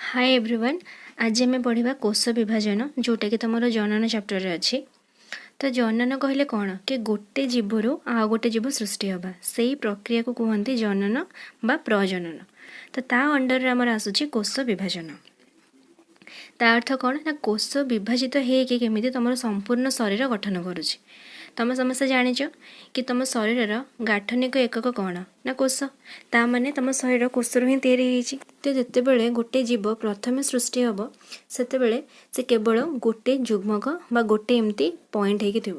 ହାଏ everyone, ଆଜି ଆମେ ପଢ଼ିବା କୋଷ ବିଭାଜନ, ଯେଉଁଟାକି ତୁମର ଜନନ ଚାପ୍ଟରରେ ଅଛି। ତ ଜନନ କହିଲେ କ'ଣ କି ଗୋଟେ ଜୀବରୁ ଆଉ ଗୋଟେ ଜୀବ ସୃଷ୍ଟି ହେବା, ସେଇ ପ୍ରକ୍ରିୟାକୁ କୁହନ୍ତି ଜନନ ବା ପ୍ରଜନନ। ତ ତା ଅଣ୍ଡରରେ ଆମର ଆସୁଛି କୋଷ ବିଭାଜନ। ତା ଅର୍ଥ କ'ଣ ନା କୋଷ ବିଭାଜିତ ହେଇକି କେମିତି ତୁମର ସମ୍ପୂର୍ଣ୍ଣ ଶରୀର ଗଠନ କରୁଛି। ତମେ ସମସ୍ତେ ଜାଣିଛ କି ତୁମ ଶରୀରର ଗାଠନିକ ଏକକ କ'ଣ ନା କୋଷ। ତା ମାନେ ତୁମ ଶରୀର କୋଷରୁ ହିଁ ତିଆରି ହେଇଛି। ତ ଯେତେବେଳେ ଗୋଟେ ଜୀବ ପ୍ରଥମେ ସୃଷ୍ଟି ହେବ, ସେତେବେଳେ ସେ କେବଳ ଗୋଟେ ଯୁଗ୍ମକ ବା ଗୋଟେ ଏମିତି ପଏଣ୍ଟ ହେଇକି ଥିବ।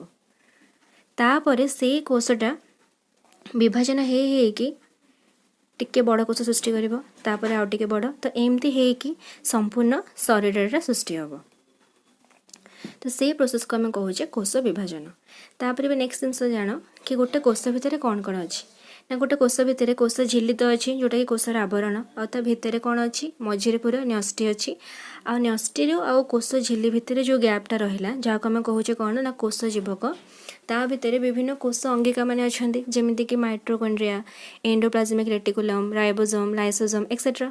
ତାପରେ ସେଇ କୋଷଟା ବିଭାଜନ ହେଇ ହେଇକି ଟିକେ ବଡ଼ କୋଷ ସୃଷ୍ଟି କରିବ, ତାପରେ ଆଉ ଟିକେ ବଡ଼, ତ ଏମିତି ହେଇକି ସମ୍ପୂର୍ଣ୍ଣ ଶରୀରଟା ସୃଷ୍ଟି ହେବ। ତ ସେଇ ପ୍ରୋସେସ୍କୁ ଆମେ କହୁଛେ କୋଷ ବିଭାଜନ। ତାପରେ ବି ନେକ୍ସଟ ଜିନିଷ ଜାଣ କି ଗୋଟେ କୋଷ ଭିତରେ କ'ଣ କ'ଣ ଅଛି ନା ଗୋଟେ କୋଷ ଭିତରେ କୋଷ ଝିଲ୍ଲି ତ ଅଛି, ଯେଉଁଟାକି କୋଷର ଆବରଣ। ଆଉ ତା ଭିତରେ କ'ଣ ଅଛି? ମଝିରେ ପୁରା ନ୍ୟଷ୍ଟି ଅଛି। ଆଉ ନ୍ୟଷ୍ଟିରୁ ଆଉ କୋଷ ଝିଲ୍ଲି ଭିତରେ ଯେଉଁ ଗ୍ୟାପ୍ଟା ରହିଲା, ଯାହାକୁ ଆମେ କହୁଛେ କ'ଣ ନା କୋଷ ଜୀବକ। ତା ଭିତରେ ବିଭିନ୍ନ କୋଷ ଅଙ୍ଗିକା ମାନେ ଅଛନ୍ତି, ଯେମିତିକି ମାଇଟୋକଣ୍ଡ୍ରିଆ, ଏଣ୍ଡୋପ୍ଲାଜମିକ୍ ରେଟିକୁଲମ୍, ରାଇବୋଜୋମ୍, ଲାଇସୋଜୋମ୍ ଏକ୍ସେଟ୍ରା।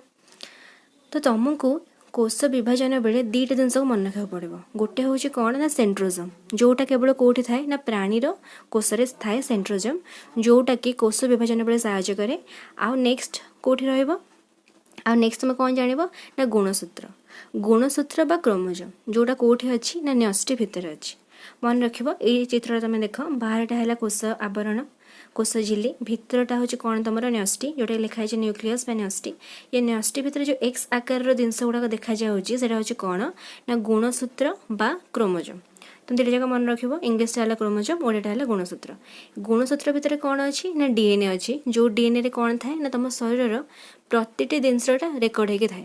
ତ ତମକୁ କୋଷ ବିଭାଜନ ବେଳେ ଦୁଇଟା ଜିନିଷକୁ ମନେ ରଖିବାକୁ ପଡ଼ିବ। ଗୋଟେ ହେଉଛି କ'ଣ ନା ସେଣ୍ଟ୍ରୋଜୋମ୍, ଯେଉଁଟା କେବଳ କେଉଁଠି ଥାଏ ନା ପ୍ରାଣୀର କୋଷରେ ଥାଏ ସେଣ୍ଟ୍ରୋଜୋମ୍, ଯେଉଁଟାକି କୋଷ ବିଭାଜନ ବେଳେ ସାହାଯ୍ୟ କରେ। ଆଉ ନେକ୍ସଟ କେଉଁଠି ରହିବ? ଆଉ ନେକ୍ସଟ ତୁମେ କ'ଣ ଜାଣିବ ନା ଗୁଣସୂତ୍ର। ଗୁଣସୂତ୍ର ବା କ୍ରୋମୋଜୋମ୍, ଯେଉଁଟା କେଉଁଠି ଅଛି ନା ନ୍ୟଷ୍ଟି ଭିତରେ ଅଛି। ମନେ ରଖିବ, ଏଇ ଚିତ୍ରଟା ତୁମେ ଦେଖ। ବାହାରଟା ହେଲା କୋଷ ଆବରଣ, କୋଷ ଝିଲ୍ଲି। ଭିତରଟା ହେଉଛି କ'ଣ ତୁମର ନ୍ୟଷ୍ଟି, ଯେଉଁଟା ଲେଖା ହେଇଛି ନ୍ୟୁକ୍ଲିୟସ୍ ବା ନ୍ୟଷ୍ଟି। ଏ ନ୍ୟଷ୍ଟି ଭିତରେ ଯେଉଁ ଏକ୍ସ ଆକାରର ଜିନିଷ ଗୁଡ଼ାକ ଦେଖାଯାଉଛି, ସେଇଟା ହେଉଛି କ'ଣ ନା ଗୁଣସୂତ୍ର ବା କ୍ରୋମୋଜୋମ୍। ତୁମେ ଦୁଇଟା ଯାକ ମନେ ରଖିବ। ଇଂଲିଶଟା ହେଲା କ୍ରୋମୋଜୋମ୍, ଓଡ଼ିଆଟା ହେଲା ଗୁଣସୂତ୍ର। ଗୁଣସୂତ୍ର ଭିତରେ କ'ଣ ଅଛି ନା ଡିଏନ୍ଏ ଅଛି, ଯେଉଁ ଡିଏନ୍ଏରେ କ'ଣ ଥାଏ ନା ତୁମ ଶରୀରର ପ୍ରତିଟି ଜିନିଷଟା ରେକର୍ଡ଼ ହେଇକି ଥାଏ,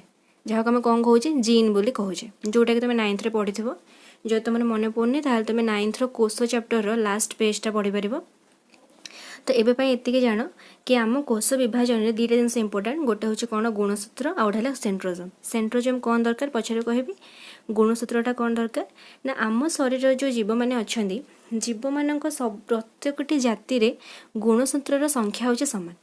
ଯାହାକୁ ଆମେ କ'ଣ କହୁଛେ? ଜିନ୍ ବୋଲି କହୁଛେ, ଯେଉଁଟାକି ତୁମେ ନାଇନ୍ଥରେ ପଢ଼ିଥିବ। ଯଦି ତୁମର ମନେ ପଡ଼ୁନି, ତାହେଲେ ତୁମେ ନାଇନ୍ଥର କୋଷ ଚାପ୍ଟରର ଲାଷ୍ଟ ପେଜ୍ଟା ପଢ଼ିପାରିବ। ତ ଏବେ ପାଇଁ ଏତିକି ଜାଣ କି ଆମ କୋଷ ବିଭାଜନରେ ଦୁଇଟା ଜିନିଷ ଇମ୍ପୋର୍ଟାଣ୍ଟ। ଗୋଟେ ହେଉଛି କ'ଣ? ଗୁଣସୂତ୍ର। ଆଉ ଗୋଟେ ହେଲା ସେଣ୍ଟ୍ରୋଜୋମ୍। ସେଣ୍ଟ୍ରୋଜୋମ୍ କ'ଣ ଦରକାର, ପଛରେ କହିବି। ଗୁଣସୂତ୍ରଟା କ'ଣ ଦରକାର ନା ଆମ ଶରୀରରେ ଯେଉଁ ଜୀବମାନେ ଅଛନ୍ତି, ଜୀବମାନଙ୍କ ସବୁ ପ୍ରତ୍ୟେକଟି ଜାତିରେ ଗୁଣସୂତ୍ରର ସଂଖ୍ୟା ହେଉଛି ସମାନ।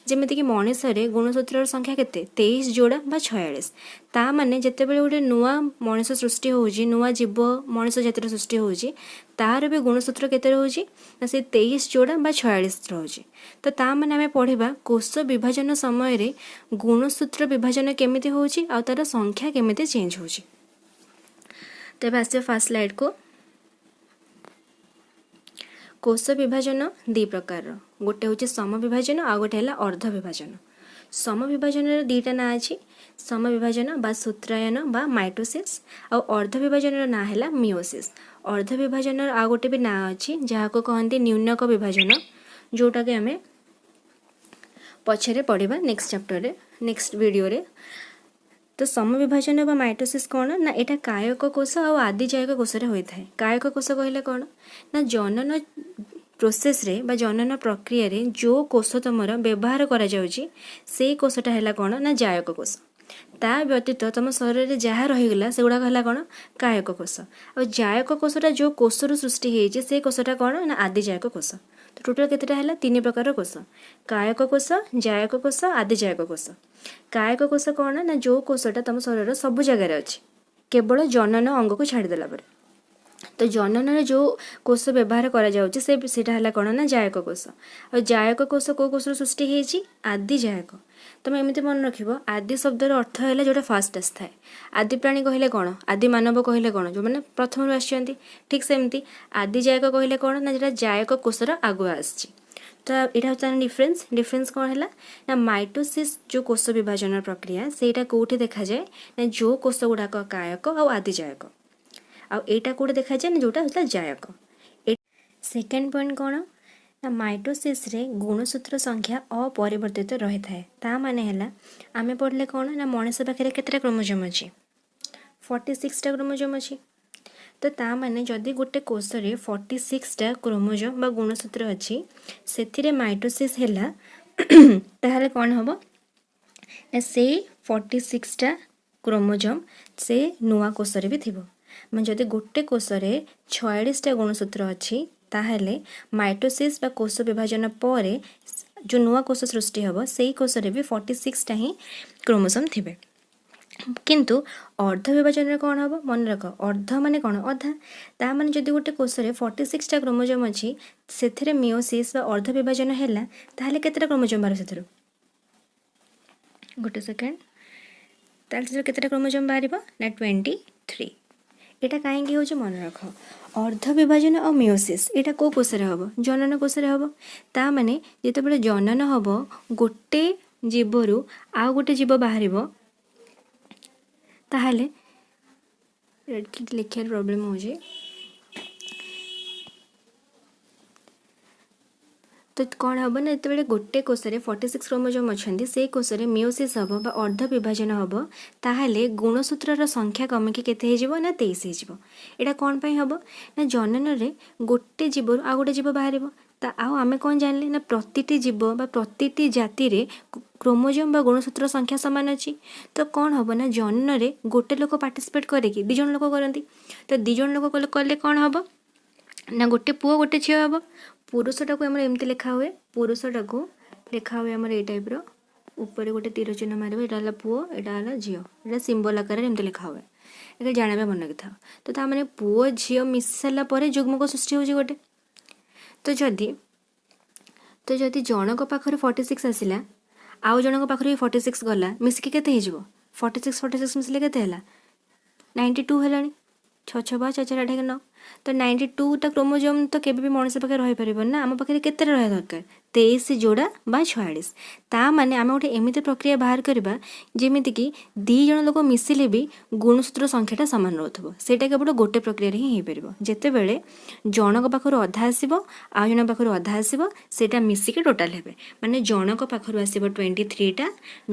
ଯେମିତିକି ମଣିଷରେ ଗୁଣସୂତ୍ରର ସଂଖ୍ୟା କେତେ? 23 ଯୋଡ଼ା ବା 46। ତା ମାନେ ଯେତେବେଳେ ଗୋଟେ ନୂଆ ମଣିଷ ସୃଷ୍ଟି ହେଉଛି, ନୂଆ ଜୀବ ମଣିଷ ଜାତିର ସୃଷ୍ଟି ହେଉଛି, ତାର ବି ଗୁଣସୂତ୍ର କେତେ ରହୁଛି ନା ସେ 23 ଯୋଡ଼ା ବା 46 ରହୁଛି। ତ ତା ମାନେ ଆମେ ପଢ଼ିବା କୋଷ ବିଭାଜନ ସମୟରେ ଗୁଣସୂତ୍ର ବିଭାଜନ କେମିତି ହେଉଛି ଆଉ ତାର ସଂଖ୍ୟା କେମିତି ଚେଞ୍ଜ ହେଉଛି। ତେବେ ଆସିବା ଫାର୍ଷ୍ଟ ସ୍ଲାଇଡ଼କୁ। କୋଷ ବିଭାଜନ ଦୁଇ ପ୍ରକାରର। ଗୋଟେ ହେଉଛି ସମବିଭାଜନ, ଆଉ ଗୋଟେ ହେଲା ଅର୍ଦ୍ଧ ବିଭାଜନ। ସମବିଭାଜନର ଦୁଇଟା ନାଁ ଅଛି, ସମବିଭାଜନ ବା ସୂତ୍ରାୟନ ବା ମାଇଟୋସିସ୍, ଆଉ ଅର୍ଦ୍ଧ ବିଭାଜନର ନାଁ ହେଲା ମିଓସିସ୍। ଅର୍ଦ୍ଧ ବିଭାଜନର ଆଉ ଗୋଟେ ବି ନାଁ ଅଛି, ଯାହାକୁ କହନ୍ତି ନ୍ୟୁନକ ବିଭାଜନ, ଯେଉଁଟାକି ଆମେ ପଛରେ ପଢ଼ିବା ନେକ୍ସଟ ଚାପ୍ଟରରେ, ନେକ୍ସଟ ଭିଡ଼ିଓରେ। ତ ସମବିଭାଜନ ବା ମାଇଟୋସିସ୍ କ'ଣ ନା ଏଇଟା କାୟକ କୋଷ ଆଉ ଆଦିଜାୟକ କୋଷରେ ହୋଇଥାଏ। କାୟକ କୋଷ କହିଲେ କ'ଣ ନା ଜନନ ପ୍ରୋସେସ୍ରେ ବା ଜନନ ପ୍ରକ୍ରିୟାରେ ଯେଉଁ କୋଷ ତୁମର ବ୍ୟବହାର କରାଯାଉଛି, ସେଇ କୋଷଟା ହେଲା କ'ଣ ନା ଜାୟକ କୋଷ। ତା ବ୍ୟତୀତ ତୁମ ଶରୀରରେ ଯାହା ରହିଗଲା, ସେଗୁଡ଼ାକ ହେଲା କ'ଣ? କାୟକ କୋଷ। ଆଉ ଜାୟକ କୋଷଟା ଯେଉଁ କୋଷରୁ ସୃଷ୍ଟି ହେଇଛି, ସେଇ କୋଷଟା କ'ଣ ନା ଆଦିଜାୟକ କୋଷ। ତ ଟୋଟାଲ୍ କେତେଟା ହେଲା? ତିନି ପ୍ରକାରର କୋଷ: କାୟକ କୋଷ, ଜାୟକ କୋଷ, ଆଦିଜାୟକ କୋଷ। କାୟକ କୋଷ କ'ଣ ନା ଯେଉଁ କୋଷଟା ତୁମ ଶରୀରର ସବୁ ଜାଗାରେ ଅଛି, କେବଳ ଜନନ ଅଙ୍ଗକୁ ଛାଡ଼ିଦେଲା ପରେ। ତ ଜନନରେ ଯେଉଁ କୋଷ ବ୍ୟବହାର କରାଯାଉଛି, ସେଇଟା ହେଲା କ'ଣ ନା ଜାୟକ କୋଷ। ଆଉ ଜାୟକ କୋଷ କେଉଁ କୋଷରୁ ସୃଷ୍ଟି ହେଇଛି? ଆଦି ଜାୟକ। ତୁମେ ଏମିତି ମନେ ରଖିବ, ଆଦି ଶବ୍ଦର ଅର୍ଥ ହେଲା ଯେଉଁଟା ଫାଷ୍ଟ ଆସିଥାଏ। ଆଦି ପ୍ରାଣୀ କହିଲେ କ'ଣ? ଆଦି ମାନବ କହିଲେ କ'ଣ? ଯେଉଁମାନେ ପ୍ରଥମରୁ ଆସିଛନ୍ତି। ଠିକ୍ ସେମିତି ଆଦି ଜାୟକ କହିଲେ କ'ଣ ନା ଯେଉଁଟା ଜାୟକ କୋଷର ଆଗୁଆ ଆସିଛି। ତ ଏଇଟା ହେଉଛି ତାର ଡିଫରେନ୍ସ। ଡିଫରେନ୍ସ କ'ଣ ହେଲା ନା ମାଇଟୋସିସ୍ ଯେଉଁ କୋଷ ବିଭାଜନ ପ୍ରକ୍ରିୟା, ସେଇଟା କେଉଁଠି ଦେଖାଯାଏ ନା ଯେଉଁ କୋଷ ଗୁଡ଼ାକ କାୟକ ଆଉ ଆଦିଜାୟକ। ଆଉ ଏଇଟା କେଉଁଠି ଦେଖାଯାଏ ନା ଯେଉଁଟା ହେଲା ଜାୟକ। ସେକେଣ୍ଡ ପଏଣ୍ଟ କ'ଣ ନା ମାଇଟୋସିସ୍ରେ ଗୁଣସୂତ୍ର ସଂଖ୍ୟା ଅପରିବର୍ତ୍ତିତ ରହିଥାଏ। ତା ମାନେ ହେଲା ଆମେ ପଢ଼ିଲେ କ'ଣ ନା ମଣିଷ ପାଖରେ କେତେଟା କ୍ରୋମୋଜୋମ୍ ଅଛି? 46ଟା କ୍ରୋମୋଜୋମ୍ ଅଛି। ତ ତା ମାନେ ଯଦି ଗୋଟେ କୋଷରେ 46ଟା କ୍ରୋମୋଜୋମ୍ ବା ଗୁଣସୂତ୍ର ଅଛି, ସେଥିରେ ମାଇଟୋସିସ୍ ହେଲା, ତାହେଲେ କ'ଣ ହେବ ନା ସେଇ 46ଟା କ୍ରୋମୋଜୋମ୍ ସେ ନୂଆ କୋଷରେ ବି ଥିବ। ମାନେ ଯଦି ଗୋଟେ କୋଷରେ 46ଟା ଗୁଣସୂତ୍ର ଅଛି, ତାହେଲେ ମାଇଟୋସିସ୍ ବା କୋଷ ବିଭାଜନ ପରେ ଯେଉଁ ନୂଆ କୋଷ ସୃଷ୍ଟି ହେବ, ସେଇ କୋଷରେ ବି 46ଟା ହିଁ କ୍ରୋମୋସୋମ୍ ଥିବେ। କିନ୍ତୁ ଅର୍ଦ୍ଧ ବିଭାଜନରେ କ'ଣ ହେବ? ମନେ ରଖ, ଅର୍ଦ୍ଧ ମାନେ କ'ଣ? ଅଧା। ତା ମାନେ ଯଦି ଗୋଟେ କୋଷରେ 46ଟା କ୍ରୋମୋଜୋମ୍ ଅଛି, ସେଥିରେ ମିଓସିସ୍ ବା ଅର୍ଦ୍ଧ ବିଭାଜନ ହେଲା, ତାହେଲେ କେତେଟା କ୍ରୋମୋଜୋମ୍ ବାହାରିବ ସେଥିରୁ? ଗୋଟେ ସେକେଣ୍ଡ। ତାହେଲେ ସେଥିରୁ କେତେଟା କ୍ରୋମୋଜୋମ୍ ବାହାରିବ ନା 23। ଏଇଟା କାହିଁକି ହେଉଛି? ମନେ ରଖ, ଅର୍ଦ୍ଧ ବିଭାଜନ ଆଉ ମିଓସିସ୍ ଏଇଟା କେଉଁ କୋଷରେ ହେବ? ଜନନ କୋଷରେ ହେବ। ତା ମାନେ ଯେତେବେଳେ ଜନନ ହେବ, ଗୋଟେ ଜୀବରୁ ଆଉ ଗୋଟେ ଜୀବ ବାହାରିବ, ତାହେଲେ ଏଠି ଲେଖିବାରେ ପ୍ରୋବ୍ଲେମ୍ ହେଉଛି। ତ କ'ଣ ହେବ ନା ଯେତେବେଳେ ଗୋଟେ କୋଷରେ 46 କ୍ରୋମୋଜୋମ୍ ଅଛନ୍ତି, ସେଇ କୋଷରେ ମିଓସିସ୍ ହେବ ବା ଅର୍ଦ୍ଧ ବିଭାଜନ ହେବ, ତାହେଲେ ଗୁଣସୂତ୍ରର ସଂଖ୍ୟା କମିକି କେତେ ହେଇଯିବ ନା 23 ହେଇଯିବ। ଏଇଟା କ'ଣ ପାଇଁ ହେବ ନା ଜନନରେ ଗୋଟେ ଜୀବରୁ ଆଉ ଗୋଟେ ଜୀବ ବାହାରିବ। ତା ଆଉ ଆମେ କ'ଣ ଜାଣିଲେ ନା ପ୍ରତିଟି ଜୀବ ବା ପ୍ରତିଟି ଜାତିରେ କ୍ରୋମୋଜୋମ୍ ବା ଗୁଣସୂତ୍ର ସଂଖ୍ୟା ସମାନ ଅଛି। ତ କ'ଣ ହେବ ନା ଜନନରେ ଗୋଟେ ଲୋକ ପାର୍ଟିସିପେଟ୍ କରିକି 2 ଜଣ ଲୋକ କରନ୍ତି। ତ 2 ଜଣ ଲୋକ କଲେ କ'ଣ ହେବ ନା ଗୋଟେ ପୁଅ ଗୋଟେ ଝିଅ ହେବ। ପୁରୁଷଟାକୁ ଆମର ଏମିତି ଲେଖା ହୁଏ, ପୁରୁଷଟାକୁ ଲେଖା ହୁଏ ଆମର ଏଇ ଟାଇପ୍ର, ଉପରେ ଗୋଟେ ତୀର ଚିହ୍ନ ମାରିବ, ଏଇଟା ହେଲା ପୁଅ, ଏଇଟା ହେଲା ଝିଅ, ଏଇଟା ସିମ୍ବଲ୍ ଆକାରରେ ଏମିତି ଲେଖା ହୁଏ। ଏଇଟା ଜାଣିବା ମନେ ରଖିଥାଅ। ତ ତା ମାନେ ପୁଅ ଝିଅ ମିଶି ସାରିଲା ପରେ ଯୁଗ୍ମକ ସୃଷ୍ଟି ହେଉଛି ଗୋଟେ। ତ ଯଦି ଜଣଙ୍କ ପାଖରୁ 46 ଆସିଲା, ଆଉ ଜଣଙ୍କ ପାଖରୁ ବି 46 ଗଲା, ମିଶିକି କେତେ ହେଇଯିବ? 46 46 ମିଶିଲେ କେତେ ହେଲା? 92 ହେଲାଣି। 6 6 ବା 6 4 8 9। ତ 92ଟା କ୍ରୋମୋଜୋମ୍ ତ କେବେ ବି ମଣିଷ ପାଖରେ ରହିପାରିବନି ନା। ଆମ ପାଖରେ କେତେଟା ରହିବା ଦରକାର? 23 ଯୋଡ଼ା ବା 46। ତା ମାନେ ଆମେ ଗୋଟେ ଏମିତି ପ୍ରକ୍ରିୟା ବାହାର କରିବା ଯେମିତିକି 2 ଜଣ ଲୋକ ମିଶିଲେ ବି ଗୁଣସୂତ୍ର ସଂଖ୍ୟାଟା ସମାନ ରହୁଥିବ। ସେଇଟା କେବଳ ଗୋଟେ ପ୍ରକ୍ରିୟାରେ ହିଁ ହେଇପାରିବ, ଯେତେବେଳେ ଜଣଙ୍କ ପାଖରୁ ଅଧା ଆସିବ, ଆଉ ଜଣଙ୍କ ପାଖରୁ ଅଧା ଆସିବ, ସେଇଟା ମିଶିକି ଟୋଟାଲ୍ ହେବେ। ମାନେ ଜଣଙ୍କ ପାଖରୁ ଆସିବ 23ଟା,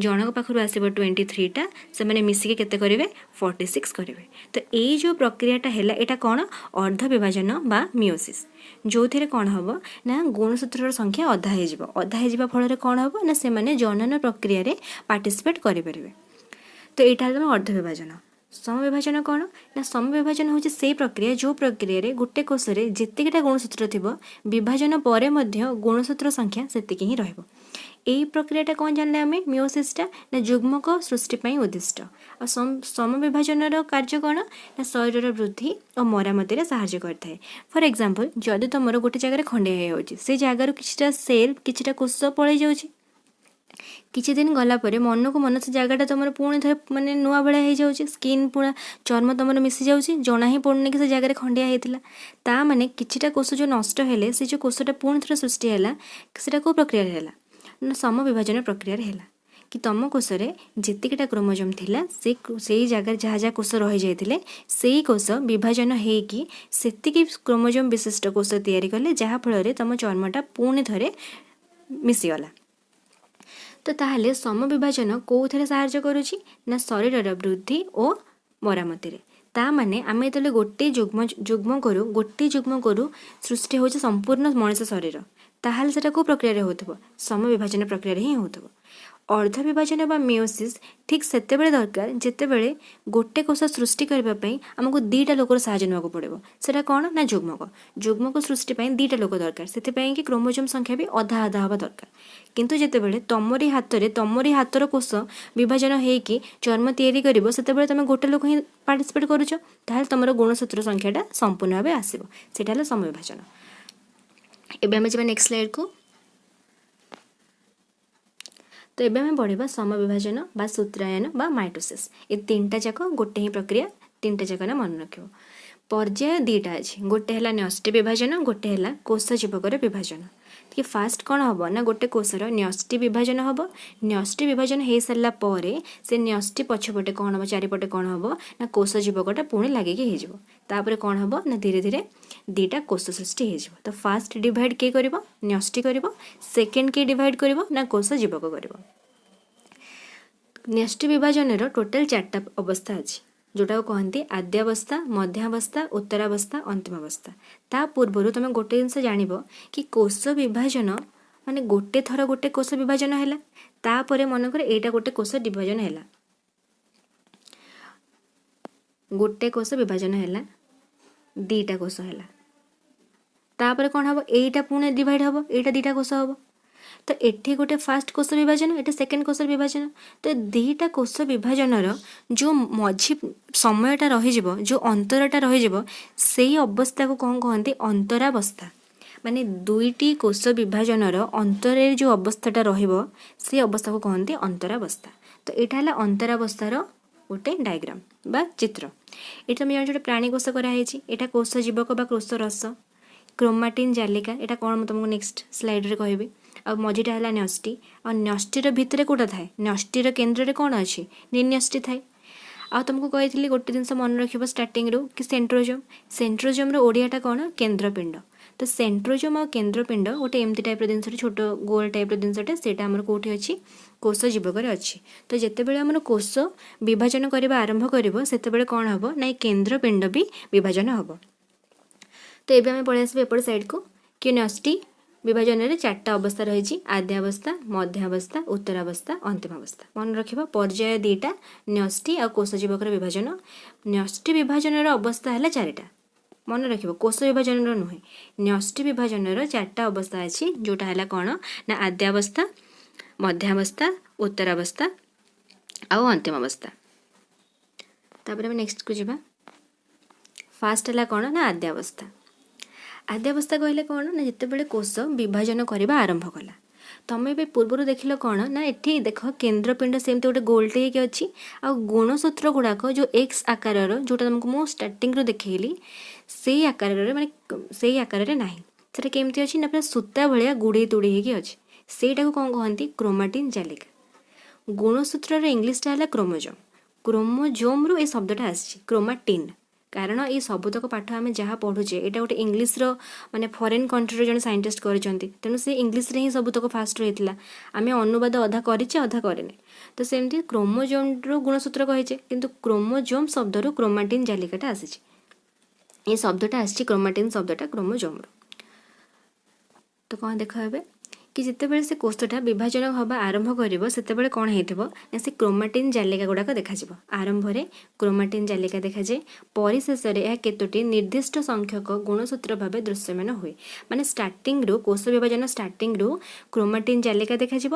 ଜଣଙ୍କ ପାଖରୁ ଆସିବ 23ଟା, ସେମାନେ ମିଶିକି କେତେ କରିବେ? 46 କରିବେ। ତ ଏଇ ଯେଉଁ ପ୍ରକ୍ରିୟାଟା ହେଲା, ଏଇଟା କ'ଣ? ଅର୍ଦ୍ଧ ବିଭାଜନ ବା ମିଓସିସ୍, ଯେଉଁଥିରେ କ'ଣ ହେବ ନା ଗୁଣସୂତ୍ରର ସଂଖ୍ୟା ଅଧା ହେଇଯିବ। ଅଧା ହେଇଯିବା ଫଳରେ କ'ଣ ହେବ ନା ସେମାନେ ଜନନ ପ୍ରକ୍ରିୟାରେ ପାର୍ଟିସିପେଟ୍ କରିପାରିବେ। ତ ଏଇଟା ହେଲା ଅର୍ଦ୍ଧ ବିଭାଜନ। ସମବିଭାଜନ କ'ଣ ନା ସମବିଭାଜନ ହେଉଛି ସେଇ ପ୍ରକ୍ରିୟା ଯେଉଁ ପ୍ରକ୍ରିୟାରେ ଗୋଟେ କୋଷରେ ଯେତିକିଟା ଗୁଣସୂତ୍ର ଥିବ, ବିଭାଜନ ପରେ ମଧ୍ୟ ଗୁଣସୂତ୍ର ସଂଖ୍ୟା ସେତିକି ହିଁ ରହିବ। ଏଇ ପ୍ରକ୍ରିୟାଟା କ'ଣ ଜାଣିଲେ ଆମେ? ମିଓସିସ୍ଟା ନା ଯୁଗ୍ମକ ସୃଷ୍ଟି ପାଇଁ ଉଦ୍ଦିଷ୍ଟ। ଆଉ ସମବିଭାଜନର କାର୍ଯ୍ୟ କ'ଣ ନା ଶରୀରର ବୃଦ୍ଧି ଓ ମରାମତିରେ ସାହାଯ୍ୟ କରିଥାଏ। ଫର୍ ଏକ୍ଜାମ୍ପଲ୍, ଯଦି ତୁମର ଗୋଟେ ଜାଗାରେ ଖଣ୍ଡିଆ ହେଇଯାଉଛି, ସେ ଜାଗାରୁ କିଛିଟା ସେଲ୍, କିଛିଟା କୋଷ ପଳେଇ ଯାଉଛି, କିଛି ଦିନ ଗଲା ପରେ ମନକୁ ମନ ସେ ଜାଗାଟା ତୁମର ପୁଣି ଥରେ ମାନେ ନୂଆ ଭଳିଆ ହେଇଯାଉଛି, ସ୍କିନ୍ ପୁରା ଚର୍ମ ତୁମର ମିଶି ଯାଉଛି, ଜଣା ହିଁ ପଡ଼ୁନି କି ସେ ଜାଗାରେ ଖଣ୍ଡିଆ ହେଇଥିଲା। ତା ମାନେ କିଛିଟା କୋଷ ଯେଉଁ ନଷ୍ଟ ହେଲେ, ସେ ଯେଉଁ କୋଷଟା ପୁଣି ଥରେ ସୃଷ୍ଟି ହେଲା, ସେଇଟା କେଉଁ ପ୍ରକ୍ରିୟାରେ ହେଲା ନା ସମବିଭାଜନ ପ୍ରକ୍ରିୟାରେ ହେଲା। କି ତୁମ କୋଷରେ ଯେତିକିଟା କ୍ରୋମୋଜୋମ୍ ଥିଲା, ସେଇ ଜାଗାରେ ଯାହା ଯାହା କୋଷ ରହିଯାଇଥିଲେ, ସେଇ କୋଷ ବିଭାଜନ ହେଇକି ସେତିକି କ୍ରୋମୋଜୋମ୍ ବିଶିଷ୍ଟ କୋଷ ତିଆରି କଲେ, ଯାହାଫଳରେ ତୁମ ଚର୍ମଟା ପୁଣି ଥରେ ମିଶିଗଲା। ତ ତାହେଲେ ସମବିଭାଜନ କେଉଁଥିରେ ସାହାଯ୍ୟ କରୁଛି ନା ଶରୀରର ବୃଦ୍ଧି ଓ ମରାମତିରେ। ତା ମାନେ ଆମେ ଯେତେବେଳେ ଗୋଟେ ଯୁଗ୍ମକରୁ ଗୋଟେ ଯୁଗ୍ମକରୁ ସୃଷ୍ଟି ହେଉଛି ସମ୍ପୂର୍ଣ୍ଣ ମଣିଷ ଶରୀର, ତାହେଲେ ସେଇଟା କେଉଁ ପ୍ରକ୍ରିୟାରେ ହେଉଥିବ? ସମବିଭାଜନ ପ୍ରକ୍ରିୟାରେ ହିଁ ହେଉଥିବ। ଅର୍ଦ୍ଧ ବିଭାଜନ ବା ମିଓସିସ୍ ଠିକ୍ ସେତେବେଳେ ଦରକାର ଯେତେବେଳେ ଗୋଟେ କୋଷ ସୃଷ୍ଟି କରିବା ପାଇଁ ଆମକୁ 2ଟା ଲୋକର ସାହାଯ୍ୟ ନେବାକୁ ପଡ଼ିବ। ସେଇଟା କ'ଣ ନା ଯୁଗ୍ମକ। ଯୁଗ୍ମକ ସୃଷ୍ଟି ପାଇଁ 2ଟା ଲୋକ ଦରକାର, ସେଥିପାଇଁ କି କ୍ରୋମୋଜୋମ୍ ସଂଖ୍ୟା ବି ଅଧା ଅଧା ହେବା ଦରକାର। କିନ୍ତୁ ଯେତେବେଳେ ତମରି ହାତରେ ତମରି ହାତର କୋଷ ବିଭାଜନ ହେଇକି ଚର୍ମ ତିଆରି କରିବ, ସେତେବେଳେ ତୁମେ ଗୋଟେ ଲୋକ ହିଁ ପାର୍ଟିସିପେଟ୍ କରୁଛ, ତାହେଲେ ତୁମର ଗୁଣସୂତ୍ର ସଂଖ୍ୟାଟା ସମ୍ପୂର୍ଣ୍ଣ ଭାବେ ଆସିବ। ସେଇଟା ହେଲା ସମବିଭାଜନ। ଏବେ ଆମେ ଯିବା ନେକ୍ସଟ ସ୍ଲାଇଡ଼କୁ। ତ ଏବେ ଆମେ ପଢ଼ିବା ସମବିଭାଜନ ବା ସୂତ୍ରାୟନ ବା ମାଇଟୋସିସ୍। ଏ 3ଟା ଯାକ ଗୋଟେ ହିଁ ପ୍ରକ୍ରିୟା, 3ଟା ଯାକ ନା ମନେ ରଖିବ। ପର୍ଯ୍ୟାୟ 2ଟା ଅଛି, ଗୋଟେ ହେଲା ନ୍ୟଷ୍ଟି ବିଭାଜନ, ଗୋଟେ ହେଲା କୋଷ ଜୀବକର ବିଭାଜନ। କି ଫାଷ୍ଟ କ'ଣ ହେବ ନା ଗୋଟେ କୋଷର ନ୍ୟଷ୍ଟି ବିଭାଜନ ହେବ। ନ୍ୟଷ୍ଟି ବିଭାଜନ ହେଇସାରିଲା ପରେ ସେ ନ୍ୟଷ୍ଟି ପଛପଟେ କ'ଣ ହେବ, ଚାରିପଟେ କ'ଣ ହେବ ନା କୋଷ ଜୀବକଟା ପୁଣି ଲାଗିକି ହେଇଯିବ। ତାପରେ କ'ଣ ହେବ ନା ଧୀରେ ଧୀରେ 2ଟା କୋଷ ସୃଷ୍ଟି ହେଇଯିବ। ତ ଫାଷ୍ଟ ଡିଭାଇଡ଼ କିଏ କରିବ? ନ୍ୟଷ୍ଟି କରିବ। ସେକେଣ୍ଡ କିଏ ଡିଭାଇଡ଼ କରିବ ନା କୋଷ ଜୀବକ କରିବ। ନ୍ୟଷ୍ଟି ବିଭାଜନର ଟୋଟାଲ୍ 4ଟା ଅବସ୍ଥା ଅଛି, ଯେଉଁଟାକୁ କହନ୍ତି ଆଦ୍ୟାବସ୍ଥା, ମଧ୍ୟାବସ୍ଥା, ଉତ୍ତରାବସ୍ଥା, ଅନ୍ତିମାବସ୍ଥା। ତା ପୂର୍ବରୁ ତୁମେ ଗୋଟେ ଜିନିଷ ଜାଣିବ କି କୋଷ ବିଭାଜନ ମାନେ ଗୋଟେ ଥର ଗୋଟେ କୋଷ ବିଭାଜନ ହେଲା, ତାପରେ ମନେକର ଏଇଟା ଗୋଟେ କୋଷ ବିଭାଜନ ହେଲା, ଗୋଟେ କୋଷ ବିଭାଜନ ହେଲା, 2ଟା କୋଷ ହେଲା, ତାପରେ କ'ଣ ହେବ? ଏଇଟା ପୁଣି ଡିଭାଇଡ଼ ହେବ, ଏଇଟା 2ଟା କୋଷ ହେବ। ତ ଏଠି ଗୋଟେ ଫାଷ୍ଟ କୋଷ ବିଭାଜନ, ଏଠି ସେକେଣ୍ଡ କୋଷ ବିଭାଜନ। ତ ଦୁଇଟା କୋଷ ବିଭାଜନର ଯେଉଁ ମଝି ସମୟଟା ରହିଯିବ, ଯେଉଁ ଅନ୍ତରଟା ରହିଯିବ, ସେଇ ଅବସ୍ଥାକୁ କ'ଣ କହନ୍ତି? ଅନ୍ତରାବସ୍ଥା। ମାନେ ଦୁଇଟି କୋଷ ବିଭାଜନର ଅନ୍ତରରେ ଯେଉଁ ଅବସ୍ଥାଟା ରହିବ, ସେ ଅବସ୍ଥାକୁ କହନ୍ତି ଅନ୍ତରାବସ୍ଥା। ତ ଏଇଟା ହେଲା ଅନ୍ତରାବସ୍ଥାର ଗୋଟେ ଡାଇଗ୍ରାମ ବା ଚିତ୍ର। ଏଠି ତମେ ଜାଣିଛ, ଗୋଟେ ପ୍ରାଣୀ କୋଷ କରାହେଇଛି। ଏଇଟା କୋଷ ଜୀବକ ବା କୋଷ ରସ, କ୍ରୋମାଟିନ୍ ଜାଲିକା। ଏଇଟା କ'ଣ, ମୁଁ ତୁମକୁ ନେକ୍ସଟ ସ୍ଲାଇଡ଼ରେ କହିବି। ଆଉ ମଝିଟା ହେଲା ନ୍ୟଷ୍ଟି। ଆଉ ନ୍ୟଷ୍ଟିର ଭିତରେ କେଉଁଟା ଥାଏ? ନ୍ୟଷ୍ଟିର କେନ୍ଦ୍ରରେ କ'ଣ ଅଛି? ନିର୍ନ୍ୟଷ୍ଟି ଥାଏ। ଆଉ ତୁମକୁ କହିଥିଲି, ଗୋଟେ ଜିନିଷ ମନେ ରଖିବ ଷ୍ଟାର୍ଟିଂରୁ କି ସେଣ୍ଟ୍ରୋଜୋମ୍। ସେଣ୍ଟ୍ରୋଜୋମ୍ର ଓଡ଼ିଆଟା କ'ଣ? କେନ୍ଦ୍ରପିଣ୍ଡ। ତ ସେଣ୍ଟ୍ରୋଜୋମ୍ ଆଉ କେନ୍ଦ୍ରପିଣ୍ଡ ଗୋଟେ ଏମିତି ଟାଇପ୍ର ଜିନିଷଟେ, ଛୋଟ ଗୋଲ ଟାଇପ୍ର ଜିନିଷଟେ। ସେଇଟା ଆମର କେଉଁଠି ଅଛି? କୋଷ ଜୀବକରେ ଅଛି। ତ ଯେତେବେଳେ ଆମର କୋଷ ବିଭାଜନ କରିବା ଆରମ୍ଭ କରିବ, ସେତେବେଳେ କ'ଣ ହେବ ନା ଏଇ କେନ୍ଦ୍ରପିଣ୍ଡ ବି ବିଭାଜନ ହେବ। ତ ଏବେ ଆମେ ପଳେଇ ଆସିବା ଏପଟ ସାଇଡ଼କୁ କି ନ୍ୟଷ୍ଟି ବିଭାଜନରେ ଚାରିଟା ଅବସ୍ଥା ରହିଛି: ଆଦ୍ୟାବସ୍ଥା, ମଧ୍ୟାବସ୍ଥା, ଉତ୍ତରାବସ୍ଥା, ଅନ୍ତିମ ଅବସ୍ଥା। ମନେ ରଖିବ, ପର୍ଯ୍ୟାୟ ଦୁଇଟା, ନ୍ୟଷ୍ଟି ଆଉ କୋଷ ଜୀବକର ବିଭାଜନ। ନ୍ୟଷ୍ଟି ବିଭାଜନର ଅବସ୍ଥା ହେଲା ଚାରିଟା। ମନେ ରଖିବ, କୋଷ ବିଭାଜନର ନୁହେଁ, ନ୍ୟଷ୍ଟି ବିଭାଜନର ଚାରିଟା ଅବସ୍ଥା ଅଛି, ଯେଉଁଟା ହେଲା କ'ଣ ନା ଆଦ୍ୟାବସ୍ଥା, ମଧ୍ୟାବସ୍ଥା, ଉତ୍ତରାବସ୍ଥା ଆଉ ଅନ୍ତିମ ଅବସ୍ଥା। ତାପରେ ଆମେ ନେକ୍ସଟକୁ ଯିବା। ଫାଷ୍ଟ ହେଲା କ'ଣ ନା ଆଦ୍ୟାବସ୍ଥା। ଆଦ୍ୟାବସ୍ଥା କହିଲେ କ'ଣ ନା ଯେତେବେଳେ କୋଷ ବିଭାଜନ କରିବା ଆରମ୍ଭ କଲା। ତମେ ଏବେ ପୂର୍ବରୁ ଦେଖିଲ କ'ଣ ନା ଏଠି ଦେଖ, କେନ୍ଦ୍ରପିଣ୍ଡ ସେମିତି ଗୋଟେ ଗୋଲଟେ ହେଇକି ଅଛି ଆଉ ଗୁଣସୂତ୍ର ଗୁଡ଼ାକ ଯେଉଁ ଏକ୍ସ ଆକାରର, ଯେଉଁଟା ତୁମକୁ ମୁଁ ଷ୍ଟାର୍ଟିଂରୁ ଦେଖେଇଲି, ସେଇ ଆକାରରେ, ମାନେ ସେଇ ଆକାରରେ ନାହିଁ। ସେଟା କେମିତି ଅଛି ନା ପୁରା ସୂତା ଭଳିଆ ଗୁଡ଼େଇ ତୁଡ଼େଇ ହେଇକି ଅଛି। ସେଇଟାକୁ କ'ଣ କହନ୍ତି? କ୍ରୋମାଟିନ୍ ଜାଲିକା। ଗୁଣସୂତ୍ରର ଇଂଲିଶଟା ହେଲା କ୍ରୋମୋଜୋମ୍। କ୍ରୋମୋଜୋମ୍ରୁ ଏ ଶବ୍ଦଟା ଆସିଛି କ୍ରୋମାଟିନ୍। କାରଣ ଏଇ ସବୁତକ ପାଠ ଆମେ ଯାହା ପଢ଼ୁଛେ, ଏଇଟା ଗୋଟେ ଇଂଲିଶର, ମାନେ ଫରେନ୍ କଣ୍ଟ୍ରିର ଜଣେ ସାଇଣ୍ଟିଷ୍ଟ କରିଛନ୍ତି। ତେଣୁ ସେ ଇଂଲିଶରେ ହିଁ ସବୁତକ ଫାଷ୍ଟ ରହିଥିଲା। ଆମେ ଅନୁବାଦ ଅଧା କରିଛେ, ଅଧା କରିନେ। ତ ସେମିତି କ୍ରୋମୋଜୋମ୍ରୁ ଗୁଣସୂତ୍ର କହିଛେ, କିନ୍ତୁ କ୍ରୋମୋଜୋମ୍ ଶବ୍ଦରୁ କ୍ରୋମାଟିନ୍ ଜାଲିକାଟା ଆସିଛି। ଏ ଶବ୍ଦଟା ଆସିଛି, କ୍ରୋମାଟିନ୍ ଶବ୍ଦଟା କ୍ରୋମୋଜୋମ୍ରୁ। ତ କ'ଣ ଦେଖ ଏବେ କି ଯେତେବେଳେ ସେ କୋଷଟା ବିଭାଜନ ହେବା ଆରମ୍ଭ କରିବ, ସେତେବେଳେ କ'ଣ ହେଇଥିବ ନା ସେ କ୍ରୋମାଟିନ୍ ଜାଲିକା ଗୁଡ଼ାକ ଦେଖାଯିବ। ଆରମ୍ଭରେ କ୍ରୋମାଟିନ୍ ଜାଲିକା ଦେଖାଯାଏ। ପରିଶେଷରେ ଏହା କେତୋଟି ନିର୍ଦ୍ଦିଷ୍ଟ ସଂଖ୍ୟକ ଗୁଣସୂତ୍ର ଭାବେ ଦୃଶ୍ୟମାନ ହୁଏ। ମାନେ ଷ୍ଟାର୍ଟିଂରୁ, କୋଷ ବିଭାଜନ ଷ୍ଟାର୍ଟିଂରୁ କ୍ରୋମାଟିନ୍ ଜାଲିକା ଦେଖାଯିବ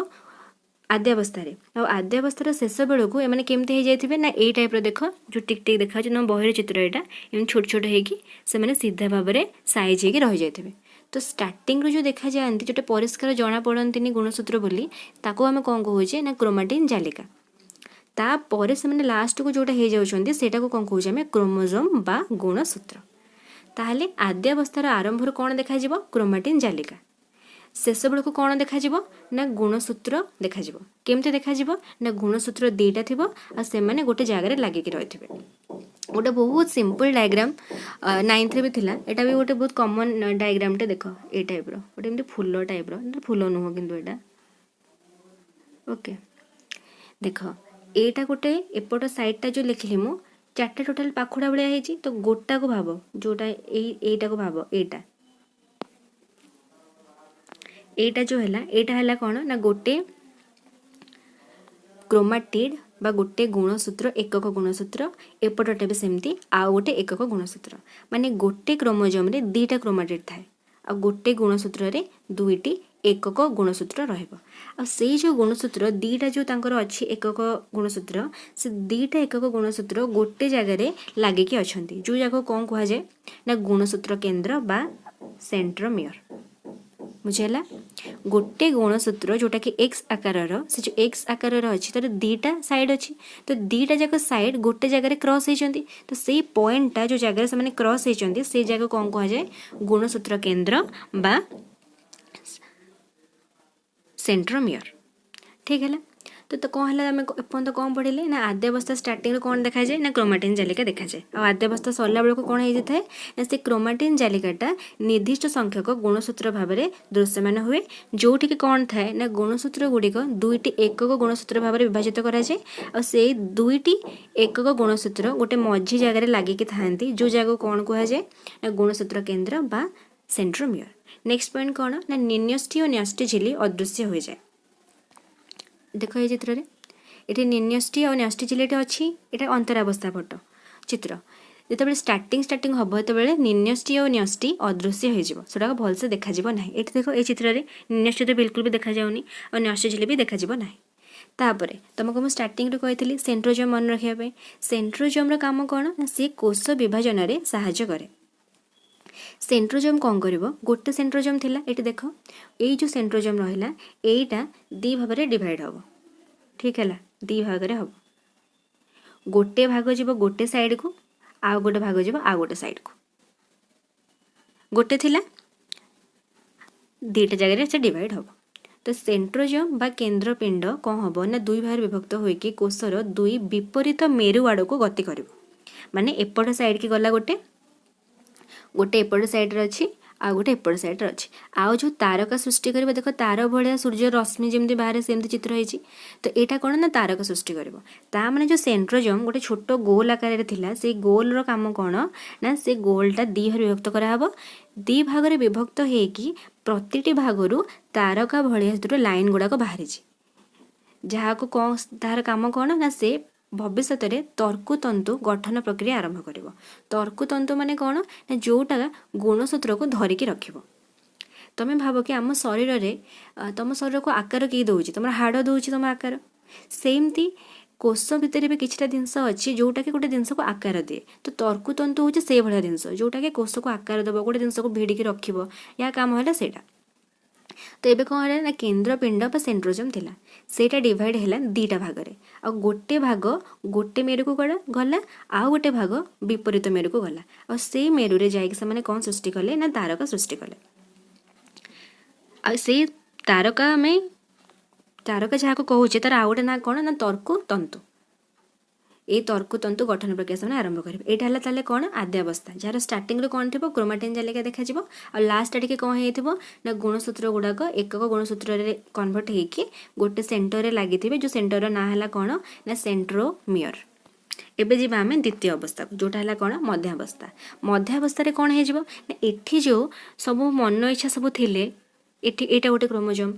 ଆଦ୍ୟାବସ୍ଥାରେ। ଆଉ ଆଦ୍ୟାବସ୍ଥାର ଶେଷ ବେଳକୁ ଏମାନେ କେମିତି ହେଇଯାଇଥିବେ ନା ଏଇ ଟାଇପ୍ର ଦେଖ, ଯେଉଁ ଟିକ୍ ଟିକ୍ ଦେଖାଯାଉଛି ତୁମ ବହିର ଚିତ୍ର ଏଇଟା, ଏମିତି ଛୋଟ ଛୋଟ ହେଇକି ସେମାନେ ସିଧା ଭାବରେ ସାଇଜ୍ ହେଇକି ରହିଯାଇଥିବେ। ତ ଷ୍ଟାର୍ଟିଂରୁ ଯେଉଁ ଦେଖାଯାଆନ୍ତି, ଯେଉଁଟା ପରିଷ୍କାର ଜଣାପଡ଼ନ୍ତିନି ଗୁଣସୂତ୍ର ବୋଲି, ତାକୁ ଆମେ କ'ଣ କହୁଛେ ନା କ୍ରୋମାଟିନ୍ ଜାଲିକା। ତାପରେ ସେମାନେ ଲାଷ୍ଟକୁ ଯେଉଁଟା ହେଇଯାଉଛନ୍ତି, ସେଇଟାକୁ କ'ଣ କହୁଛେ ଆମେ? କ୍ରୋମୋଜୋମ୍ ବା ଗୁଣସୂତ୍ର। ତାହେଲେ ଆଦ୍ୟାବସ୍ଥାର ଆରମ୍ଭରୁ କ'ଣ ଦେଖାଯିବ? କ୍ରୋମାଟିନ୍ ଜାଲିକା। ଶେଷ ବେଳକୁ କ'ଣ ଦେଖାଯିବ ନା ଗୁଣସୂତ୍ର ଦେଖାଯିବ। କେମିତି ଦେଖାଯିବ ନା ଗୁଣସୂତ୍ର ଦୁଇଟା ଥିବ ଆଉ ସେମାନେ ଗୋଟେ ଜାଗାରେ ଲାଗିକି ରହିଥିବେ। ଗୋଟେ ବହୁତ ସିମ୍ପଲ୍ ଡାଇଗ୍ରାମ୍ ନାଇନ୍ଥରେ ବି ଥିଲା। ଏଇଟା ବି ଗୋଟେ ବହୁତ କମନ୍ ଡାଇଗ୍ରାମଟେ। ଦେଖ, ଏଇ ଟାଇପ୍ର ଗୋଟେ ଏମିତି ଫୁଲ ଟାଇପ୍ର, ଫୁଲ ନୁହଁ କିନ୍ତୁ ଏଇଟା। ଓକେ, ଦେଖ, ଏଇଟା ଗୋଟେ ଏପଟ ସାଇଡ଼ଟା ଯେଉଁ ଲେଖିଲି ମୁଁ, ଚାରିଟା ଟୋଟାଲ୍ ପାଖୁଡ଼ା ଭଳିଆ ହେଇଛି। ତ ଗୋଟାକୁ ଭାବ, ଯେଉଁଟା ଏଇଟାକୁ ଭାବ, ଏଇଟା ଯେଉଁ ହେଲା, ଏଇଟା ହେଲା କ'ଣ ନା ଗୋଟେ କ୍ରୋମାଟିଡ୍ ବା ଗୋଟେ ଗୁଣସୂତ୍ର, ଏକକ ଗୁଣସୂତ୍ର। ଏପଟଟା ବି ସେମିତି ଆଉ ଗୋଟେ ଏକକ ଗୁଣସୂତ୍ର। ମାନେ ଗୋଟେ କ୍ରୋମୋଜୋମ୍ରେ ଦୁଇଟା କ୍ରୋମାଟିଡ୍ ଥାଏ ଆଉ ଗୋଟେ ଗୁଣସୂତ୍ରରେ ଦୁଇଟି ଏକକ ଗୁଣସୂତ୍ର ରହିବ। ଆଉ ସେଇ ଯେଉଁ ଗୁଣସୂତ୍ର ଦୁଇଟା ଯେଉଁ ତାଙ୍କର ଅଛି, ଏକକ ଗୁଣସୂତ୍ର, ସେ ଦୁଇଟା ଏକକ ଗୁଣସୂତ୍ର ଗୋଟେ ଜାଗାରେ ଲାଗିକି ଅଛନ୍ତି, ଯେଉଁ ଜାଗାକୁ କ'ଣ କୁହାଯାଏ ନା ଗୁଣସୂତ୍ର କେନ୍ଦ୍ର ବା ସେଣ୍ଟ୍ରୋମିୟର। ବୁଝିହେଲା? ଗୋଟେ ଗୁଣସୂତ୍ର ଯେଉଁଟାକି ଏକ୍ସ ଆକାରର, ସେ ଯେଉଁ ଏକ୍ସ ଆକାରର ଅଛି, ତାର ଦୁଇଟା ସାଇଡ଼୍ ଅଛି। ତ ଦୁଇଟା ଯାକ ସାଇଡ଼୍ ଗୋଟେ ଜାଗାରେ କ୍ରସ୍ ହେଇଛନ୍ତି। ତ ସେଇ ପଏଣ୍ଟଟା, ଯେଉଁ ଜାଗାରେ ସେମାନେ କ୍ରସ୍ ହେଇଛନ୍ତି, ସେଇ ଜାଗାକୁ କ'ଣ କୁହାଯାଏ? ଗୁଣସୂତ୍ର କେନ୍ଦ୍ର ବା ସେଣ୍ଟ୍ରୋମିୟର। ଠିକ୍ ହେଲା? ତ କ'ଣ ହେଲା, ଆମେ ଏପର୍ଯ୍ୟନ୍ତ କ'ଣ ପଢ଼ିଲେ ନା ଆଦ୍ୟାବସ୍ଥା ଷ୍ଟାର୍ଟିଂରୁ କ'ଣ ଦେଖାଯାଏ ନା କ୍ରୋମାଟିନ୍ ଜାଲିକା ଦେଖାଯାଏ। ଆଉ ଆଦ୍ୟାବସ୍ଥା ସରିଲା ବେଳକୁ କ'ଣ ହେଇଯାଇଥାଏ ନା ସେ କ୍ରୋମାଟିନ୍ ଜାଲିକାଟା ନିର୍ଦ୍ଦିଷ୍ଟ ସଂଖ୍ୟକ ଗୁଣସୂତ୍ର ଭାବରେ ଦୃଶ୍ୟମାନ ହୁଏ, ଯେଉଁଠିକି କ'ଣ ଥାଏ ନା ଗୁଣସୂତ୍ର ଗୁଡ଼ିକ ଦୁଇଟି ଏକକ ଗୁଣସୂତ୍ର ଭାବରେ ବିଭାଜିତ କରାଯାଏ। ଆଉ ସେଇ ଦୁଇଟି ଏକକ ଗୁଣସୂତ୍ର ଗୋଟେ ମଝି ଜାଗାରେ ଲାଗିକି ଥାଆନ୍ତି, ଯେଉଁ ଜାଗାକୁ କ'ଣ କୁହାଯାଏ ନା ଗୁଣସୂତ୍ର କେନ୍ଦ୍ର ବା ସେଣ୍ଟ୍ରୋମିୟର। ନେକ୍ସଟ ପଏଣ୍ଟ କ'ଣ ନା ନିର୍ନ୍ୟଷ୍ଟି ଓ ନ୍ୟଷ୍ଟି ଝିଲ୍ଲି ଅଦୃଶ୍ୟ ହୋଇଯାଏ। ଦେଖ, ଏଇ ଚିତ୍ରରେ ଏଠି ନିର୍ନ୍ୟଷ୍ଟି ଆଉ ନ୍ୟଷ୍ଟି ଝିଲ୍ଲିଟି ଅଛି। ଏଇଟା ଅନ୍ତରାବସ୍ଥା ଫଟୋ ଚିତ୍ର। ଯେତେବେଳେ ଷ୍ଟାର୍ଟିଂ ଷ୍ଟାର୍ଟିଂ ହେବ, ସେତେବେଳେ ନିର୍ଣ୍ୟଷ୍ଟି ଆଉ ନ୍ୟଷ୍ଟି ଅଦୃଶ୍ୟ ହେଇଯିବ, ସେଗୁଡ଼ାକ ଭଲସେ ଦେଖାଯିବ ନାହିଁ। ଏଠି ଦେଖ, ଏଇ ଚିତ୍ରରେ ନିର୍ଣ୍ୟଷ୍ଟି ତ ବିଲକୁଲ ବି ଦେଖାଯାଉନି ଆଉ ନ୍ୟଷ୍ଟି ଝିଲି ବି ଦେଖାଯିବ ନାହିଁ। ତାପରେ ତୁମକୁ ମୁଁ ଷ୍ଟାର୍ଟିଂରୁ କହିଥିଲି ସେଣ୍ଟ୍ରୋଜୋମ୍ ମନେ ରଖିବା ପାଇଁ। ସେଣ୍ଟ୍ରୋଜୋମ୍ର କାମ କ'ଣ ନା ସିଏ କୋଷ ବିଭାଜନରେ ସାହାଯ୍ୟ କରେ। ସେଣ୍ଟ୍ରୋଜୋମ୍ କ'ଣ କରିବ? ଗୋଟେ ସେଣ୍ଟ୍ରୋଜୋମ୍ ଥିଲା ଏଠି ଦେଖ, ଏଇ ଯେଉଁ ସେଣ୍ଟ୍ରୋଜୋମ୍ ରହିଲା, ଏଇଟା ଦୁଇ ଭାଗରେ ଡିଭାଇଡ଼ ହେବ। ଠିକ୍ ହେଲା, ଦୁଇ ଭାଗରେ ହେବ। ଗୋଟେ ଭାଗ ଯିବ ଗୋଟେ ସାଇଡ଼କୁ, ଆଉ ଗୋଟେ ଭାଗ ଯିବ ଆଉ ଗୋଟେ ସାଇଡ଼କୁ। ଗୋଟେ ଥିଲା, ଦୁଇଟା ଜାଗାରେ ସେ ଡିଭାଇଡ଼ ହେବ। ତ ସେଣ୍ଟ୍ରୋଜୋମ୍ ବା କେନ୍ଦ୍ରପିଣ୍ଡ କ'ଣ ହେବ ନା ଦୁଇ ଭାଗରେ ବିଭକ୍ତ ହୋଇକି କୋଷର ଦୁଇ ବିପରୀତ ମେରୁ ଆଡ଼କୁ ଗତି କରିବ। ମାନେ ଏପଟ ସାଇଡ଼କି ଗଲା ଗୋଟେ, ଗୋଟେ ଏପଟ ସାଇଡ଼ରେ ଅଛି ଆଉ ଗୋଟେ ଏପଟ ସାଇଡ଼ରେ ଅଛି। ଆଉ ଯେଉଁ ତାରକା ସୃଷ୍ଟି କରିବ, ଦେଖ, ତାର ଭଳିଆ ସୂର୍ଯ୍ୟ ରଶ୍ମି ଯେମିତି ବାହାରେ, ସେମିତି ଚିତ୍ର ହେଇଛି। ତ ଏଇଟା କ'ଣ ନା ତାରକା ସୃଷ୍ଟି କରିବ। ତା ମାନେ ଯେଉଁ ସେଣ୍ଟ୍ରୋଜୋମ୍ ଗୋଟେ ଛୋଟ ଗୋଲ ଆକାରରେ ଥିଲା, ସେଇ ଗୋଲର କାମ କ'ଣ ନା ସେ ଗୋଲଟା ଦୁଇ ଭାଗରେ ବିଭକ୍ତ କରାହେବ। ଦୁଇ ଭାଗରେ ବିଭକ୍ତ ହେଇକି ପ୍ରତିଟି ଭାଗରୁ ତାରକା ଭଳିଆ ସେଥିରୁ ଲାଇନ୍ ଗୁଡ଼ାକ ବାହାରିଛି, ଯାହାକୁ କ'ଣ, ତାହାର କାମ କ'ଣ ନା ସେ ଭବିଷ୍ୟତରେ ତର୍କୁତନ୍ତୁ ଗଠନ ପ୍ରକ୍ରିୟା ଆରମ୍ଭ କରିବ। ତର୍କୁତନ୍ତୁ ମାନେ କ'ଣ ନା ଯେଉଁଟା ଗୁଣସୂତ୍ରକୁ ଧରିକି ରଖିବ। ତମେ ଭାବ କି ଆମ ଶରୀରରେ, ତମ ଶରୀରକୁ ଆକାର କିଏ ଦେଉଛି? ତମର ହାଡ଼ ଦେଉଛି ତମ ଆକାର। ସେମିତି କୋଷ ଭିତରେ ବି କିଛିଟା ଜିନିଷ ଅଛି, ଯେଉଁଟାକି ଗୋଟେ ଜିନିଷକୁ ଆକାର ଦିଏ। ତ ତର୍କୁତନ୍ତୁ ହେଉଛି ସେଇଭଳିଆ ଜିନିଷ, ଯେଉଁଟାକି କୋଷକୁ ଆକାର ଦେବ, ଗୋଟେ ଜିନିଷକୁ ଭିଡ଼ିକି ରଖିବ। ୟା କାମ ହେଲା ସେଇଟା। ତ ଏବେ କ'ଣ ହେଲା ନା କେନ୍ଦ୍ରପିଣ୍ଡ ବା ସେଣ୍ଟ୍ରୋଜୋମ୍ ଥିଲା, ସେଇଟା ଡିଭାଇଡ଼ ହେଲା ଦୁଇଟା ଭାଗରେ। ଆଉ ଗୋଟେ ଭାଗ ଗୋଟେ ମେରୁକୁ ଗଲା, ଆଉ ଗୋଟେ ଭାଗ ବିପରୀତ ମେରୁକୁ ଗଲା। ଆଉ ସେଇ ମେରୁରେ ଯାଇକି ସେମାନେ କ'ଣ ସୃଷ୍ଟି କଲେ ନା ତାରକା ସୃଷ୍ଟି କଲେ। ଆଉ ସେଇ ତାରକା, ଆମେ ତାରକା ଯାହାକୁ କହୁଛେ, ତାର ଆଉ ଗୋଟେ ନାଁ କ'ଣ ନା ତର୍କୁ ତନ୍ତୁ। ଏଇ ତର୍କୁତନ୍ତୁ ଗଠନ ପ୍ରକ୍ରିୟା ସେମାନେ ଆରମ୍ଭ କରିବେ। ଏଇଟା ହେଲା ତାହେଲେ କ'ଣ? ଆଦ୍ୟାବସ୍ଥା, ଯାହାର ଷ୍ଟାର୍ଟିଂରୁ କ'ଣ ଥିବ? କ୍ରୋମାଟିନ୍ ଜାଲିକା ଦେଖାଯିବ। ଆଉ ଲାଷ୍ଟ ଟିକେ କ'ଣ ହେଇଥିବ ନା ଗୁଣସୂତ୍ର ଗୁଡ଼ାକ ଏକକ ଗୁଣସୂତ୍ରରେ କନଭର୍ଟ ହେଇକି ଗୋଟେ ସେଣ୍ଟରରେ ଲାଗିଥିବେ, ଯେଉଁ ସେଣ୍ଟରର ନାଁ ହେଲା କ'ଣ ନା ସେଣ୍ଟ୍ରୋମିୟର। ଏବେ ଯିବା ଆମେ ଦ୍ୱିତୀୟ ଅବସ୍ଥାକୁ, ଯେଉଁଟା ହେଲା କ'ଣ? ମଧ୍ୟାବସ୍ଥା। ମଧ୍ୟାବସ୍ଥାରେ କ'ଣ ହେଇଯିବ ନା ଏଠି ଯେଉଁ ସବୁ ମନ ଇଚ୍ଛା ସବୁ ଥିଲେ ଏଠି, ଏଇଟା ଗୋଟେ କ୍ରୋମୋଜୋମ୍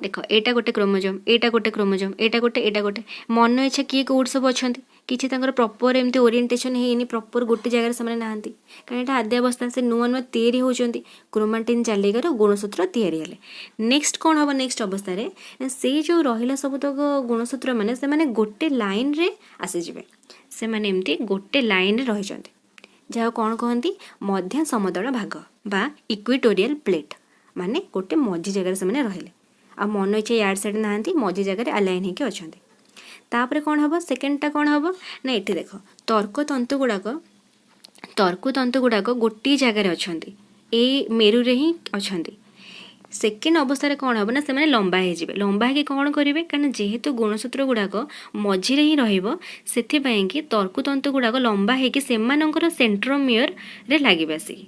ଦେଖ, ଏଇଟା ଗୋଟେ କ୍ରୋମୋଜୋମ୍, ଏଇଟା ଗୋଟେ କ୍ରୋମୋଜୋମ୍, ଏଇଟା ଗୋଟେ, ଏଇଟା ଗୋଟେ, ମନ ଇଚ୍ଛା କିଏ କେଉଁଠି ସବୁ ଅଛନ୍ତି। କିଛି ତାଙ୍କର ପ୍ରପର୍ ଏମିତି ଓରିଏଣ୍ଟେସନ୍ ହେଇନି, ପ୍ରପର୍ ଗୋଟେ ଜାଗାରେ ସେମାନେ ନାହାନ୍ତି। କାରଣ ଏଇଟା ଆଦ୍ୟାବସ୍ଥା, ସେ ନୂଆ ନୂଆ ତିଆରି ହେଉଛନ୍ତି। କ୍ରୋମାଟିନ୍ ଜାଲିକାର ଗୁଣସୂତ୍ର ତିଆରି ହେଲେ ନେକ୍ସଟ କ'ଣ ହେବ? ନେକ୍ସଟ ଅବସ୍ଥାରେ ସେଇ ଯେଉଁ ରହିଲା ସବୁତକ ଗୁଣସୂତ୍ର ମାନେ ସେମାନେ ଗୋଟେ ଲାଇନ୍ରେ ଆସିଯିବେ। ସେମାନେ ଏମିତି ଗୋଟେ ଲାଇନ୍ରେ ରହିଛନ୍ତି, ଯାହାକୁ କ'ଣ କହନ୍ତି? ମଧ୍ୟ ସମତଳ ଭାଗ ବା ଇକ୍ୱିଟୋରିଆଲ ପ୍ଲେଟ୍। ମାନେ ଗୋଟେ ମଝି ଜାଗାରେ ସେମାନେ ରହିଲେ ଆଉ ମନ ଇଚ୍ଛା ଇଆଡ଼େ ସିଆଡ଼େ ନାହାନ୍ତି, ମଝି ଜାଗାରେ ଆଲାଇନ୍ ହେଇକି ଅଛନ୍ତି। ତାପରେ କ'ଣ ହେବ? ସେକେଣ୍ଡଟା କ'ଣ ହେବ ନା ଏଠି ଦେଖ, ତର୍କତନ୍ତୁ ଗୁଡ଼ାକ ଗୋଟିଏ ଜାଗାରେ ଅଛନ୍ତି, ଏଇ ମେରୁରେ ହିଁ ଅଛନ୍ତି। ସେକେଣ୍ଡ ଅବସ୍ଥାରେ କ'ଣ ହେବ ନା ସେମାନେ ଲମ୍ବା ହେଇଯିବେ। ଲମ୍ବା ହେଇକି କ'ଣ କରିବେ? କାରଣ ଯେହେତୁ ଗୁଣସୂତ୍ର ଗୁଡ଼ାକ ମଝିରେ ହିଁ ରହିବ, ସେଥିପାଇଁ କି ତର୍କୁତନ୍ତୁ ଗୁଡ଼ାକ ଲମ୍ବା ହେଇକି ସେମାନଙ୍କର ସେଣ୍ଟ୍ରୋମିୟରରେ ଲାଗିବେ ଆସିକି।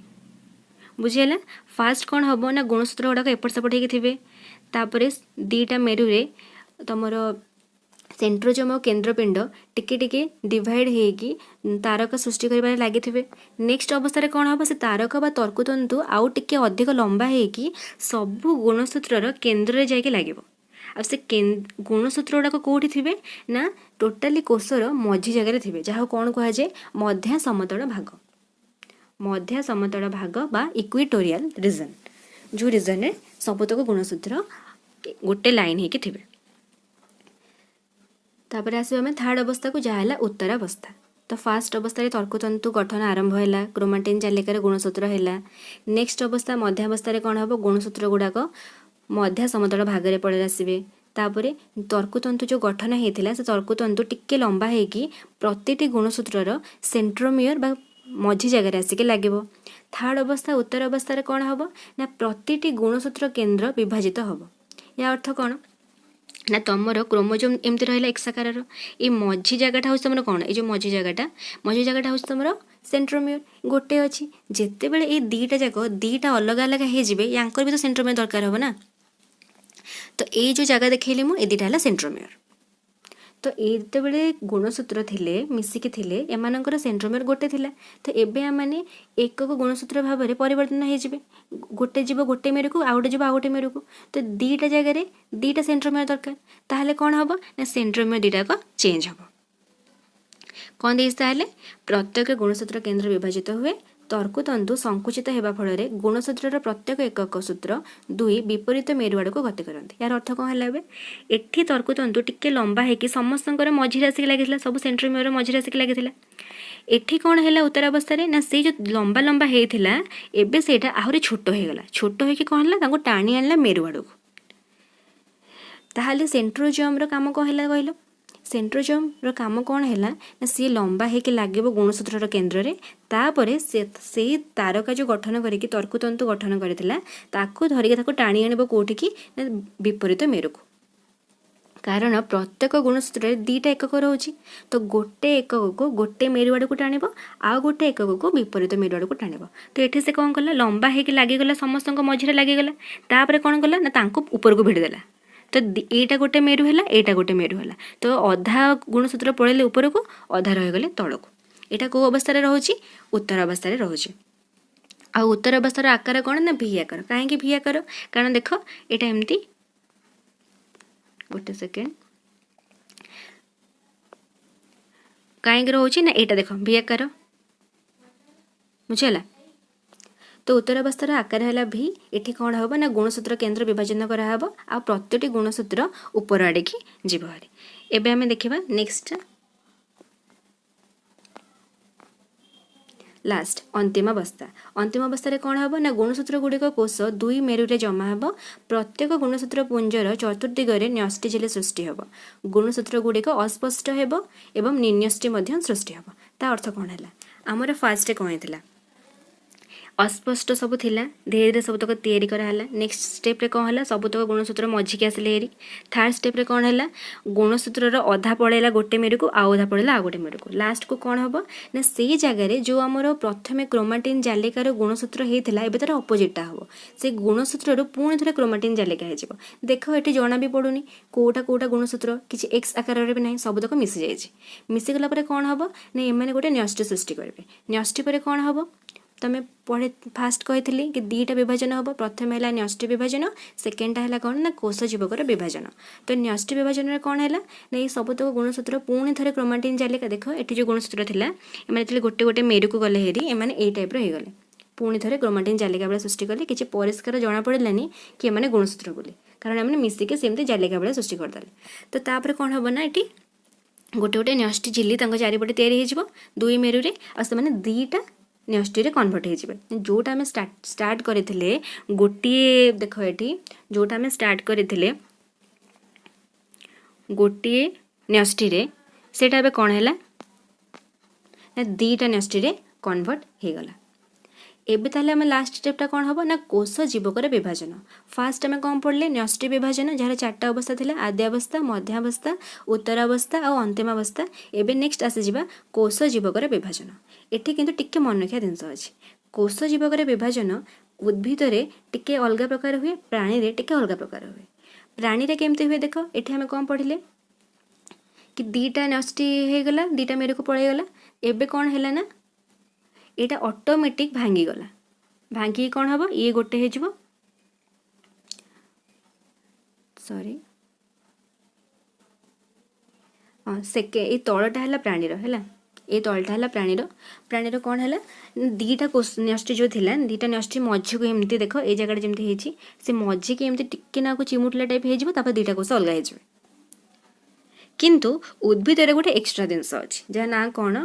ବୁଝିହେଲା? ଫାଷ୍ଟ କ'ଣ ହେବ ନା ଗୁଣସୂତ୍ର ଗୁଡ଼ାକ ଏପଟ ସେପଟ ହେଇକି ଥିବେ। ତାପରେ ଦୁଇଟା ମେରୁରେ ତମର ସେଣ୍ଟ୍ରୋଜୋମ୍ ଆଉ କେନ୍ଦ୍ରପିଣ୍ଡ ଟିକେ ଟିକେ ଡିଭାଇଡ଼ ହେଇକି ତାରକା ସୃଷ୍ଟି କରିବାରେ ଲାଗିଥିବେ। ନେକ୍ସଟ ଅବସ୍ଥାରେ କ'ଣ ହେବ? ସେ ତାରକା ବା ତର୍କୁତନ୍ତୁ ଆଉ ଟିକେ ଅଧିକ ଲମ୍ବା ହେଇକି ସବୁ ଗୁଣସୂତ୍ରର କେନ୍ଦ୍ରରେ ଯାଇକି ଲାଗିବ। ଆଉ ସେ ଗୁଣସୂତ୍ର ଗୁଡ଼ାକ କେଉଁଠି ଥିବେ ନା ଟୋଟାଲି କୋଷର ମଝି ଜାଗାରେ ଥିବେ, ଯାହାକୁ କ'ଣ କୁହାଯାଏ? ମଧ୍ୟ ସମତଳ ଭାଗ। ମଧ୍ୟ ସମତଳ ଭାଗ ବା ଇକ୍ୱିଟୋରିଆଲ ରିଜନ୍, ଯେଉଁ ରିଜନ୍ରେ ସବୁତକ ଗୁଣସୂତ୍ର ଗୋଟେ ଲାଇନ୍ ହେଇକି ଥିବେ। ତାପରେ ଆସିବା ଆମେ ଥାର୍ଡ଼ ଅବସ୍ଥାକୁ, ଯାହା ହେଲା ଉତ୍ତରାବସ୍ଥା। ତ ଫାଷ୍ଟ ଅବସ୍ଥାରେ ତର୍କୁତନ୍ତୁ ଗଠନ ଆରମ୍ଭ ହେଲା, କ୍ରୋମାଟିନ୍ ଜାଲିକାର ଗୁଣସୂତ୍ର ହେଲା। ନେକ୍ସଟ ଅବସ୍ଥା ମଧ୍ୟାବସ୍ଥାରେ କ'ଣ ହେବ? ଗୁଣସୂତ୍ର ଗୁଡ଼ାକ ମଧ୍ୟ ସମତଳ ଭାଗରେ ପଳେଇ ଆସିବେ। ତାପରେ ତର୍କୁତନ୍ତୁ ଯେଉଁ ଗଠନ ହେଇଥିଲା, ସେ ତର୍କୁତନ୍ତୁ ଟିକେ ଲମ୍ବା ହେଇକି ପ୍ରତିଟି ଗୁଣସୂତ୍ରର ସେଣ୍ଟ୍ରୋମିୟର ବା ମଝି ଜାଗାରେ ଆସିକି ଲାଗିବ। ଥାର୍ଡ଼ ଅବସ୍ଥା ଉତ୍ତର ଅବସ୍ଥାରେ କ'ଣ ହେବ ନା ପ୍ରତିଟି ଗୁଣସୂତ୍ର କେନ୍ଦ୍ର ବିଭାଜିତ ହେବ। ୟା ଅର୍ଥ କ'ଣ ନା ତମର କ୍ରୋମୋଜୋମ୍ ଏମିତି ରହିଲା ଏକ୍ସାକାରର, ଏଇ ମଝି ଜାଗାଟା ହେଉଛି ତମର କ'ଣ? ଏଇ ଯେଉଁ ମଝି ଜାଗାଟା ହେଉଛି ତମର ସେଣ୍ଟ୍ରୋମିୟର, ଗୋଟେ ଅଛି। ଯେତେବେଳେ ଏଇ ଦୁଇଟା ଯାକ ଦୁଇଟା ଅଲଗା ଅଲଗା ହେଇଯିବେ, ୟାଙ୍କର ବି ତ ସେଣ୍ଟ୍ରୋମିୟର ଦରକାର ହେବ ନା। ତ ଏଇ ଯେଉଁ ଜାଗା ଦେଖେଇଲି ମୁଁ, ଏ ଦୁଇଟା ହେଲା ସେଣ୍ଟ୍ରୋମିୟର। ତ ଏଇ ଯେତେବେଳେ ଗୁଣସୂତ୍ର ଥିଲେ, ମିଶିକି ଥିଲେ, ଏମାନଙ୍କର ସେଣ୍ଟ୍ରୋମିୟର ଗୋଟେ ଥିଲା। ତ ଏବେ ଏମାନେ ଏକକ ଗୁଣସୂତ୍ର ଭାବରେ ପରିବର୍ତ୍ତନ ହେଇଯିବେ। ଗୋଟେ ଯିବ ଗୋଟେ ମେରୁକୁ, ଆଉ ଗୋଟେ ଯିବ ଆଉ ଗୋଟେ ମେରୁକୁ। ତ ଦୁଇଟା ଜାଗାରେ ଦୁଇଟା ସେଣ୍ଟ୍ରୋମିୟର ଦରକାର। ତାହେଲେ କ'ଣ ହେବ ନା ସେଣ୍ଟ୍ରୋମିୟର ଦୁଇଟାକ ଚେଞ୍ଜ ହେବ। କ'ଣ ଦେଇଛି ତାହେଲେ? ପ୍ରତ୍ୟେକ ଗୁଣସୂତ୍ର କେନ୍ଦ୍ର ବିଭାଜିତ ହୁଏ, ତର୍କୁତନ୍ତୁ ସଂକୁଚିତ ହେବା ଫଳରେ ଗୁଣସୂତ୍ରର ପ୍ରତ୍ୟେକ ଏକକ ସୂତ୍ର ଦୁଇ ବିପରୀତ ମେରୁ ଆଡ଼କୁ ଗତି କରନ୍ତି। ଏହାର ଅର୍ଥ କ'ଣ ହେଲା? ଏବେ ଏଠି ତର୍କୁତନ୍ତୁ ଟିକେ ଲମ୍ବା ହେଇକି ସମସ୍ତଙ୍କର ମଝିରେ ଆସିକି ଲାଗିଥିଲା, ସବୁ ସେଣ୍ଟ୍ରୋମିୟର ମଝିରେ ଆସିକି ଲାଗିଥିଲା। ଏଠି କ'ଣ ହେଲା ଉତ୍ତରାବସ୍ଥାରେ ନା, ସେଇ ଯେଉଁ ଲମ୍ବା ଲମ୍ବା ହେଇଥିଲା, ଏବେ ସେଇଟା ଆହୁରି ଛୋଟ ହେଇଗଲା। ଛୋଟ ହେଇକି କ'ଣ ହେଲା? ତାଙ୍କୁ ଟାଣି ଆଣିଲା ମେରୁ ଆଡ଼କୁ। ତାହେଲେ ସେଣ୍ଟ୍ରୋଜୋମ୍ର କାମ କ'ଣ ହେଲା କହିଲ? ସେଣ୍ଟ୍ରୋଜୋମ୍ର କାମ କ'ଣ ହେଲା ନା, ସିଏ ଲମ୍ବା ହେଇକି ଲାଗିବ ଗୁଣସୂତ୍ରର କେନ୍ଦ୍ରରେ, ତାପରେ ସେ ସେଇ ତାରକା ଯେଉଁ ଗଠନ କରିକି ତର୍କୁତନ୍ତୁ ଗଠନ କରିଥିଲା, ତାକୁ ଧରିକି ତାକୁ ଟାଣି ଆଣିବ କେଉଁଠିକି ନା ବିପରୀତ ମେରୁକୁ। କାରଣ ପ୍ରତ୍ୟେକ ଗୁଣସୂତ୍ରରେ ଦୁଇଟା ଏକକ ରହୁଛି। ତ ଗୋଟେ ଏକକକୁ ଗୋଟେ ମେରୁ ଆଡ଼କୁ ଟାଣିବ, ଆଉ ଗୋଟେ ଏକକକୁ ବିପରୀତ ମେରୁ ଆଡ଼କୁ ଟାଣିବ। ତ ଏଠି ସେ କ'ଣ କଲା? ଲମ୍ବା ହେଇକି ଲାଗିଗଲା, ସମସ୍ତଙ୍କ ମଝିରେ ଲାଗିଗଲା। ତାପରେ କ'ଣ କଲା ନା ତାଙ୍କୁ ଉପରକୁ ଭିଡ଼ିଦେଲା। ତ ଏଇଟା ଗୋଟେ ମେରୁ ହେଲା, ଏଇଟା ଗୋଟେ ମେରୁ ହେଲା। ତ ଅଧା ଗୁଣସୂତ୍ର ପଳେଇଲେ ଉପରକୁ, ଅଧା ରହିଗଲେ ତଳକୁ। ଏଇଟା କେଉଁ ଅବସ୍ଥାରେ ରହୁଛି? ଉତ୍ତର ଅବସ୍ଥାରେ ରହୁଛି। ଆଉ ଉତ୍ତର ଅବସ୍ଥାର ଆକାର କ'ଣ ନା ଭି ଆକାର। କାହିଁକି ଭି ଆକାର? କାରଣ ଦେଖ, ଏଇଟା ଏମିତି, ଗୋଟେ ସେକେଣ୍ଡ, କାହିଁକି ରହୁଛି ନା ଏଇଟା ଦେଖ ଭି ଆକାର, ବୁଝିହେଲା? ତ ଉତ୍ତର ଅବସ୍ଥାର ଆକାର ହେଲା ଭି। ଏଠି କ'ଣ ହେବ ନା ଗୁଣସୂତ୍ର କେନ୍ଦ୍ର ବିଭାଜନ କରାହେବ ଆଉ ପ୍ରତ୍ୟେକଟି ଗୁଣସୂତ୍ର ଉପର ଆଡ଼ିକି ଯିବ ଭାରି। ଏବେ ଆମେ ଦେଖିବା ନେକ୍ସଟ, ଲାଷ୍ଟ, ଅନ୍ତିମ ଅବସ୍ଥା। ଅନ୍ତିମ ଅବସ୍ଥାରେ କ'ଣ ହେବ ନା ଗୁଣସୂତ୍ର ଗୁଡ଼ିକ କୋଷ ଦୁଇ ମେରୁରେ ଜମା ହେବ। ପ୍ରତ୍ୟେକ ଗୁଣସୂତ୍ର ପୁଞ୍ଜର ଚତୁର୍ଦିଗରେ ନ୍ୟଷ୍ଟି ଝିଲ୍ଲି ସୃଷ୍ଟି ହେବ। ଗୁଣସୂତ୍ର ଗୁଡ଼ିକ ଅସ୍ପଷ୍ଟ ହେବ ଏବଂ ନିର୍ନ୍ୟଷ୍ଟି ମଧ୍ୟ ସୃଷ୍ଟି ହେବ। ତା ଅର୍ଥ କ'ଣ ହେଲା? ଆମର ଫାର୍ଷ୍ଟରେ କ'ଣ ହେଇଥିଲା? ଅସ୍ପଷ୍ଟ ସବୁ ଥିଲା, ଧୀରେ ଧୀରେ ସବୁତକ ତିଆରି କରାହେଲା। ନେକ୍ସଟ ଷ୍ଟେପ୍ରେ କ'ଣ ହେଲା? ସବୁତକ ଗୁଣସୂତ୍ର ମଝିକି ଆସିଲେ ହେରି। ଥାର୍ଡ଼ ଷ୍ଟେପ୍ରେ କ'ଣ ହେଲା? ଗୁଣସୂତ୍ରର ଅଧା ପଳେଇଲା ଗୋଟେ ମେରୁକୁ, ଆଉ ଅଧା ପଳେଇଲା ଆଉ ଗୋଟେ ମେରୁକୁ। ଲାଷ୍ଟକୁ କ'ଣ ହେବ ନା ସେଇ ଜାଗାରେ ଯେଉଁ ଆମର ପ୍ରଥମେ କ୍ରୋମାଟିନ୍ ଜାଲିକାର ଗୁଣସୂତ୍ର ହେଇଥିଲା, ଏବେ ତା'ର ଅପୋଜିଟ୍ଟା ହେବ। ସେ ଗୁଣସୂତ୍ରରୁ ପୁଣି ଥରେ କ୍ରୋମାଟିନ୍ ଜାଲିକା ହେଇଯିବ। ଦେଖ, ଏଠି ଜଣା ବି ପଡ଼ୁନି କେଉଁଟା କେଉଁଟା ଗୁଣସୂତ୍ର, କିଛି ଏକ୍ସ ଆକାରରେ ବି ନାହିଁ, ସବୁତକ ମିଶିଯାଇଛି। ମିଶିଗଲା ପରେ କ'ଣ ହେବ ନା ଏମାନେ ଗୋଟେ ନ୍ୟଷ୍ଟି ସୃଷ୍ଟି କରିବେ। ନ୍ୟଷ୍ଟି ପରେ କ'ଣ ହେବ? ତମେ ପଢ଼େ, ଫାଷ୍ଟ କହିଥିଲି କି ଦୁଇଟା ବିଭାଜନ ହେବ। ପ୍ରଥମେ ହେଲା ନ୍ୟଷ୍ଟି ବିଭାଜନ, ସେକେଣ୍ଡଟା ହେଲା କ'ଣ ନା କୋଷ ଜୀବକର ବିଭାଜନ। ତ ନ୍ୟଷ୍ଟି ବିଭାଜନରେ କ'ଣ ହେଲା ନା ଏଇ ସବୁତକ ଗୁଣସୂତ୍ର ପୁଣି ଥରେ କ୍ରୋମାଟିନ୍ ଜାଲିକା, ଦେଖ, ଏଠି ଯେଉଁ ଗୁଣସୂତ୍ର ଥିଲା, ଏମାନେ ଯେତେବେଳେ ଗୋଟେ ଗୋଟେ ମେରୁକୁ ଗଲେ ହେରି, ଏମାନେ ଏଇ ଟାଇପ୍ର ହେଇଗଲେ। ପୁଣି ଥରେ କ୍ରୋମାଟିନ୍ ଜାଲିକା ଭଳିଆ ସୃଷ୍ଟି କଲେ। କିଛି ପରିଷ୍କାର ଜଣାପଡ଼ିଲାନି କି ଏମାନେ ଗୁଣସୂତ୍ର ବୋଲି, କାରଣ ଏମାନେ ମିଶିକି ସେମିତି ଜାଲିକା ଭଳିଆ ସୃଷ୍ଟି କରିଦେଲେ। ତ ତାପରେ କ'ଣ ହେବ ନା ଏଠି ଗୋଟେ ଗୋଟେ ନ୍ୟଷ୍ଟି ଝିଲ୍ଲି ତାଙ୍କ ଚାରିପଟେ ତିଆରି ହେଇଯିବ ଦୁଇ ମେରୁରେ, ଆଉ ସେମାନେ ଦୁଇଟା ନ୍ୟଷ୍ଟିରେ କନଭର୍ଟ ହେଇଯିବେ। ଯେଉଁଟା ଆମେ ଷ୍ଟାର୍ଟ କରିଥିଲେ ଗୋଟିଏ, ଦେଖ, ଏଠି ଯେଉଁଟା ଆମେ ଷ୍ଟାର୍ଟ କରିଥିଲେ ଗୋଟିଏ ନ୍ୟଷ୍ଟିରେ, ସେଇଟା ଏବେ କ'ଣ ହେଲା ନା ଦୁଇଟା ନ୍ୟଷ୍ଟିରେ କନଭର୍ଟ ହେଇଗଲା। ଏବେ ତାହେଲେ ଆମେ ଲାଷ୍ଟ ଷ୍ଟେପ୍ଟା କ'ଣ ହେବ ନା କୋଷ ଜୀବକର ବିଭାଜନ। ଫାଷ୍ଟ ଆମେ କ'ଣ ପଢ଼ିଲେ? ନ୍ୟଷ୍ଟି ବିଭାଜନ, ଯାହାର ଚାରିଟା ଅବସ୍ଥା ଥିଲା: ଆଦ୍ୟାବସ୍ଥା, ମଧ୍ୟାବସ୍ଥା, ଉତ୍ତରାବସ୍ଥା ଆଉ ଅନ୍ତିମାବସ୍ଥା। ଏବେ ନେକ୍ସଟ ଆସିଯିବା କୋଷ ଜୀବକର ବିଭାଜନ। ଏଠି କିନ୍ତୁ ଟିକେ ମନେ ରଖିବା ଜିନିଷ ଅଛି। କୋଷ ଜୀବକର ବିଭାଜନ ଉଦ୍ଭିଦରେ ଟିକେ ଅଲଗା ପ୍ରକାର ହୁଏ, ପ୍ରାଣୀରେ ଟିକେ ଅଲଗା ପ୍ରକାର ହୁଏ। ପ୍ରାଣୀରେ କେମିତି ହୁଏ ଦେଖ। ଏଠି ଆମେ କ'ଣ ପଢ଼ିଲେ କି ଦୁଇଟା ନ୍ୟଷ୍ଟି ହେଇଗଲା, ଦୁଇଟା ମେରୁକୁ ପଳେଇଗଲା। ଏବେ କ'ଣ ହେଲା ନା ଏଇଟା ଅଟୋମେଟିକ୍ ଭାଙ୍ଗିଗଲା। ଭାଙ୍ଗିକି କ'ଣ ହେବ? ଇଏ ଗୋଟେ ହେଇଯିବ, ସରି, ହଁ, ସେକେ ଏଇ ତଳଟା ହେଲା ପ୍ରାଣୀର, ହେଲା, ଏଇ ତଳଟା ହେଲା ପ୍ରାଣୀର। ପ୍ରାଣୀର କ'ଣ ହେଲା? ଦୁଇଟା ନ୍ୟଷ୍ଟି ଯେଉଁ ଥିଲା, ଦୁଇଟା ନ୍ୟଷ୍ଟି ମଝିକୁ ଏମିତି, ଦେଖ, ଏଇ ଜାଗାଟା ଯେମିତି ହେଇଛି, ସେ ମଝିକି ଏମିତି ଟିକେ ନାକୁ ଚିମୁଟିଲା ଟାଇପ୍ ହେଇଯିବ। ତାପରେ ଦୁଇଟା କୋଷ ଅଲଗା ହେଇଯିବେ। କିନ୍ତୁ ଉଦ୍ଭିଦରେ ଗୋଟେ ଏକ୍ସଟ୍ରା ଜିନିଷ ଅଛି, ଯାହା ନାଁ କ'ଣ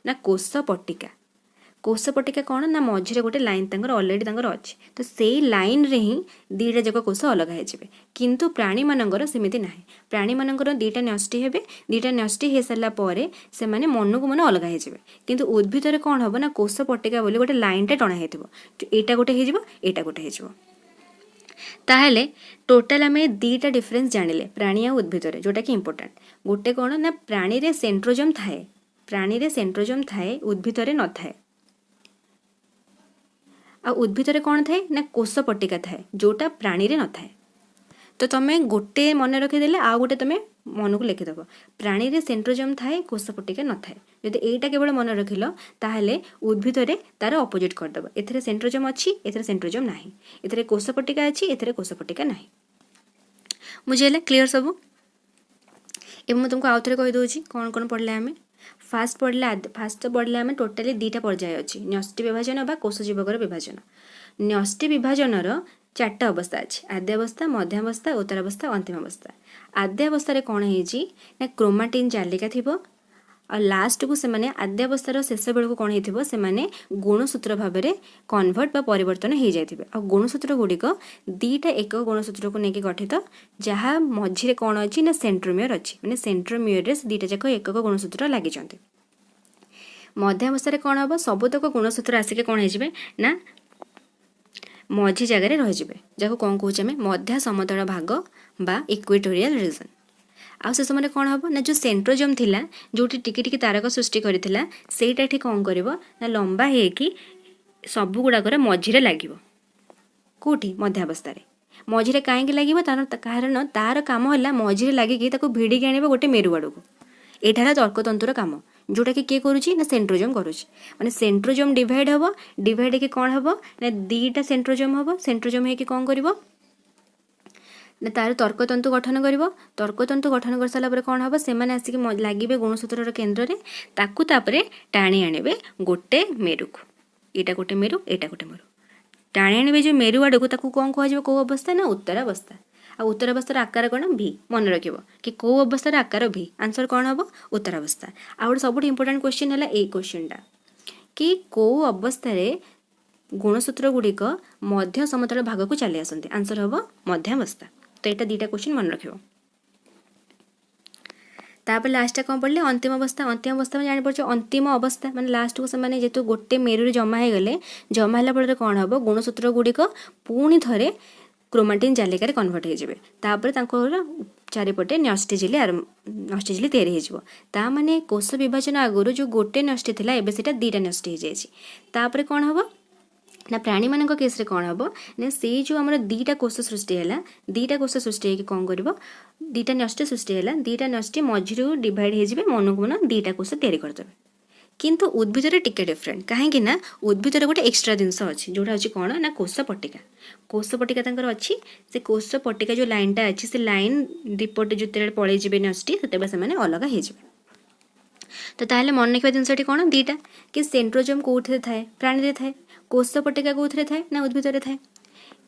ନା କୋଷ ପଟିକା। କୋଷ ପଟିକା କ'ଣ ନା ମଝିରେ ଗୋଟେ ଲାଇନ୍ ତାଙ୍କର ଅଲରେଡ଼ି ତାଙ୍କର ଅଛି। ତ ସେଇ ଲାଇନ୍ରେ ହିଁ ଦୁଇଟା ଯାକ କୋଷ ଅଲଗା ହେଇଯିବେ। କିନ୍ତୁ ପ୍ରାଣୀମାନଙ୍କର ସେମିତି ନାହିଁ। ପ୍ରାଣୀମାନଙ୍କର ଦୁଇଟା ନ୍ୟଷ୍ଟି ହେବେ, ଦୁଇଟା ନ୍ୟଷ୍ଟି ହେଇସାରିଲା ପରେ ସେମାନେ ମନକୁ ମନ ଅଲଗା ହେଇଯିବେ। କିନ୍ତୁ ଉଦ୍ଭିଦରେ କ'ଣ ହେବ ନା କୋଷ ପଟିକା ବୋଲି ଗୋଟେ ଲାଇନ୍ଟା ଟଣା ହେଇଥିବ। ଏଇଟା ଗୋଟେ ହେଇଯିବ, ଏଇଟା ଗୋଟେ ହେଇଯିବ। ତାହେଲେ ଟୋଟାଲ ଆମେ ଦୁଇଟା ଡିଫରେନ୍ସ ଜାଣିଲେ ପ୍ରାଣୀ ଆଉ ଉଦ୍ଭିଦରେ, ଯେଉଁଟାକି ଇମ୍ପୋର୍ଟାଣ୍ଟ। ଗୋଟେ କ'ଣ ନା ପ୍ରାଣୀରେ ସେଣ୍ଟ୍ରୋଜମ୍ ଥାଏ, ପ୍ରାଣୀରେ ସେଣ୍ଟ୍ରୋଜମ୍ ଥାଏ, ଉଦ୍ଭିଦରେ ନଥାଏ। ଆଉ ଉଦ୍ଭିଦରେ କ'ଣ ଥାଏ ନା କୋଷ ପଟିକା ଥାଏ, ଯେଉଁଟା ପ୍ରାଣୀରେ ନଥାଏ। ତ ତମେ ଗୋଟେ ମନେ ରଖିଦେଲେ ଆଉ ଗୋଟେ ତମେ ମନକୁ ଲେଖିଦେବ। ପ୍ରାଣୀରେ ସେଣ୍ଟ୍ରୋଜମ୍ ଥାଏ, କୋଷ ପଟିକା ନଥାଏ। ଯଦି ଏଇଟା କେବଳ ମନେ ରଖିଲ, ତାହେଲେ ଉଦ୍ଭିଦରେ ତାର ଅପୋଜିଟ୍ କରିଦେବ। ଏଥିରେ ସେଣ୍ଟ୍ରୋଜମ୍ ଅଛି, ଏଥିରେ ସେଣ୍ଟ୍ରୋଜମ୍ ନାହିଁ। ଏଥିରେ କୋଷ ପଟିକା ଅଛି, ଏଥିରେ କୋଷ ପଟିକା ନାହିଁ। ବୁଝିହେଲା? କ୍ଲିଅର ସବୁ? ଏବେ ମୁଁ ତୁମକୁ ଆଉ ଥରେ କହିଦେଉଛି କ'ଣ କ'ଣ ପଢ଼ିଲେ ଆମେ। ଫାଷ୍ଟ ପଢ଼ିଲେ, ଫାଷ୍ଟ ତ ପଢ଼ିଲେ ଆମେ ଟୋଟାଲି ଦୁଇଟା ପର୍ଯ୍ୟାୟ ଅଛି, ନ୍ୟଷ୍ଟି ବିଭାଜନ ବା କୋଷ ଜୀବକର ବିଭାଜନ। ନ୍ୟଷ୍ଟି ବିଭାଜନର ଚାରିଟା ଅବସ୍ଥା ଅଛି: ଆଦ୍ୟାବସ୍ଥା, ମଧ୍ୟାବସ୍ଥା, ଉତ୍ତରାବସ୍ଥା, ଅନ୍ତିମ ଅବସ୍ଥା। ଆଦ୍ୟାବସ୍ଥାରେ କ'ଣ ହେଇଛି ନା କ୍ରୋମାଟିନ୍ ଜାଲିକା ଥିବ। ଆଉ ଲାଷ୍ଟକୁ ସେମାନେ ଆଦ୍ୟାବସ୍ଥାର ଶେଷ ବେଳକୁ କ'ଣ ହେଇଥିବ? ସେମାନେ ଗୁଣସୂତ୍ର ଭାବରେ କନଭର୍ଟ ବା ପରିବର୍ତ୍ତନ ହେଇଯାଇଥିବେ। ଆଉ ଗୁଣସୂତ୍ର ଗୁଡ଼ିକ ଦୁଇଟା ଏକ ଗୁଣସୂତ୍ରକୁ ନେଇକି ଗଠିତ, ଯାହା ମଝିରେ କ'ଣ ଅଛି ନା ସେଣ୍ଟ୍ରୋମିୟର ଅଛି। ମାନେ ସେଣ୍ଟ୍ରୋମିୟରରେ ସେ ଦୁଇଟା ଯାକ ଏକକ ଗୁଣସୂତ୍ର ଲାଗିଛନ୍ତି। ମଧ୍ୟାବସ୍ଥାରେ କ'ଣ ହେବ? ସବୁତକ ଗୁଣସୂତ୍ର ଆସିକି କ'ଣ ହେଇଯିବେ ନା ମଝି ଜାଗାରେ ରହିଯିବେ, ଯାହାକୁ କ'ଣ କହୁଛେ ଆମେ? ମଧ୍ୟ ସମତଳ ଭାଗ ବା ଇକ୍ୱିଟୋରିଆଲ ରିଜନ୍। ଆଉ ସେ ସମୟରେ କ'ଣ ହେବ ନା ଯେଉଁ ସେଣ୍ଟ୍ରୋଜୋମ୍ ଥିଲା, ଯେଉଁଠି ଟିକେ ଟିକେ ତାରକ ସୃଷ୍ଟି କରିଥିଲା, ସେଇଟା ଏଠି କ'ଣ କରିବ ନା ଲମ୍ବା ହେଇକି ସବୁ ଗୁଡ଼ାକର ମଝିରେ ଲାଗିବ। କେଉଁଠି? ମଧ୍ୟାବସ୍ଥାରେ। ମଝିରେ କାହିଁକି ଲାଗିବ? ତାର କାରଣ ତାର କାମ ହେଲା ମଝିରେ ଲାଗିକି ତାକୁ ଭିଡ଼ିକି ଆଣିବ ଗୋଟେ ମେରୁ ଆଡ଼କୁ। ଏଇଟା ହେଲା ତର୍କତନ୍ତୁର କାମ, ଯେଉଁଟାକି କିଏ କରୁଛି ନା ସେଣ୍ଟ୍ରୋଜୋମ୍ କରୁଛି। ମାନେ ସେଣ୍ଟ୍ରୋଜୋମ୍ ଡିଭାଇଡ଼ ହେବ। ଡିଭାଇଡ଼ ହେଇକି କ'ଣ ହେବ ନା ଦୁଇଟା ସେଣ୍ଟ୍ରୋଜୋମ୍ ହେବ। ସେଣ୍ଟ୍ରୋଜୋମ୍ ହେଇକି କ'ଣ କରିବ ନା ତାର ତର୍କତନ୍ତୁ ଗଠନ କରିବ। ତର୍କତନ୍ତୁ ଗଠନ କରିସାରିଲା ପରେ କ'ଣ ହେବ? ସେମାନେ ଆସିକି ଲାଗିବେ ଗୁଣସୂତ୍ରର କେନ୍ଦ୍ରରେ। ତାକୁ ତାପରେ ଟାଣି ଆଣିବେ ଗୋଟେ ମେରୁକୁ। ଏଇଟା ଗୋଟେ ମେରୁ, ଏଇଟା ଗୋଟେ ମେରୁ। ଟାଣି ଆଣିବେ ଯେଉଁ ମେରୁ ଆଡ଼କୁ, ତାକୁ କ'ଣ କୁହାଯିବ? କେଉଁ ଅବସ୍ଥା ନା ଉତ୍ତରାବସ୍ଥା। ଆଉ ଉତ୍ତରାବସ୍ଥାର ଆକାର କ'ଣ? ଭି। ମନେ ରଖିବ କି କେଉଁ ଅବସ୍ଥାର ଆକାର ଭି। ଆନ୍ସର କ'ଣ ହେବ? ଉତ୍ତରାବସ୍ଥା। ଆଉ ଗୋଟେ ସବୁଠୁ ଇମ୍ପୋର୍ଟାଣ୍ଟ କ୍ୱେଶ୍ଚିନ୍ ହେଲା ଏଇ କ୍ୱେଶ୍ଚିନ୍ଟା କି କେଉଁ ଅବସ୍ଥାରେ ଗୁଣସୂତ୍ର ଗୁଡ଼ିକ ମଧ୍ୟ ସମତଳ ଭାଗକୁ ଚାଲି ଆସନ୍ତି? ଆନ୍ସର ହେବ ମଧ୍ୟାବସ୍ଥା। ତ ଏଇଟା ଦୁଇଟା କ୍ୱେଶ୍ଚିନ୍ ମନେ ରଖିବ। ତାପରେ ଲାଷ୍ଟଟା କ'ଣ ପଢ଼ିଲେ? ଅନ୍ତିମ ଅବସ୍ଥା। ଅନ୍ତିମ ଅବସ୍ଥା ମାନେ ଜାଣିପାରୁଛ, ଅନ୍ତିମ ଅବସ୍ଥା ମାନେ ଲାଷ୍ଟକୁ ସେମାନେ ଯେହେତୁ ଗୋଟେ ମେରୁରେ ଜମା ହେଇଗଲେ, ଜମା ହେଲା ଫଳରେ କ'ଣ ହେବ? ଗୁଣସୂତ୍ର ଗୁଡ଼ିକ ପୁଣି ଥରେ କ୍ରୋମାଟିନ୍ ଜାଲିକାରେ କନଭର୍ଟ ହେଇଯିବେ। ତାପରେ ତାଙ୍କର ଚାରିପଟେ ନ୍ୟଷ୍ଟି ଝିଲି ତିଆରି ହେଇଯିବ। ତା ମାନେ କୋଷ ବିଭାଜନ ଆଗରୁ ଯେଉଁ ଗୋଟେ ନ୍ୟଷ୍ଟି ଥିଲା, ଏବେ ସେଇଟା ଦୁଇଟା ନ୍ୟଷ୍ଟି ହେଇଯାଇଛି। ତାପରେ କ'ଣ ହେବ ନା ପ୍ରାଣୀମାନଙ୍କ କେସ୍ରେ କ'ଣ ହେବ ନା ସେଇ ଯେଉଁ ଆମର ଦୁଇଟା କୋଷ ସୃଷ୍ଟି ହେଲା, ଦୁଇଟା କୋଷ ସୃଷ୍ଟି ହେଇକି କ'ଣ କରିବ? ଦୁଇଟା ନ୍ୟଷ୍ଟି ସୃଷ୍ଟି ହେଲା, ଦୁଇଟା ନ୍ୟଷ୍ଟି ମଝିରୁ ଡିଭାଇଡ଼ ହେଇଯିବେ, ମନକୁ ମନ ଦୁଇଟା କୋଷ ତିଆରି କରିଦେବେ। କିନ୍ତୁ ଉଦ୍ଭିଦରେ ଟିକେ ଡିଫରେଣ୍ଟ। କାହିଁକି ନା ଉଦ୍ଭିଦରେ ଗୋଟେ ଏକ୍ସଟ୍ରା ଜିନିଷ ଅଛି, ଯେଉଁଟା ଅଛି କ'ଣ ନା କୋଷ ପଟିକା। କୋଷ ପଟିକା ତାଙ୍କର ଅଛି। ସେ କୋଷ ପଟିକା ଯେଉଁ ଲାଇନ୍ଟା ଅଛି, ସେ ଲାଇନ୍ ଦିପଟେ ଯେତେବେଳେ ପଳେଇଯିବେ ନ୍ୟଷ୍ଟି, ସେତେବେଳେ ସେମାନେ ଅଲଗା ହେଇଯିବେ। ତ ତାହେଲେ ମନେ ରଖିବା ଜିନିଷଟି କ'ଣ ଦୁଇଟା କି ସେଣ୍ଟ୍ରୋଜୋମ୍ କେଉଁଥିରେ ଥାଏ? ପ୍ରାଣୀରେ ଥାଏ। କୋଷ ପଟିକା କେଉଁଥିରେ ଥାଏ ନା ଉଦ୍ଭିଦରେ ଥାଏ।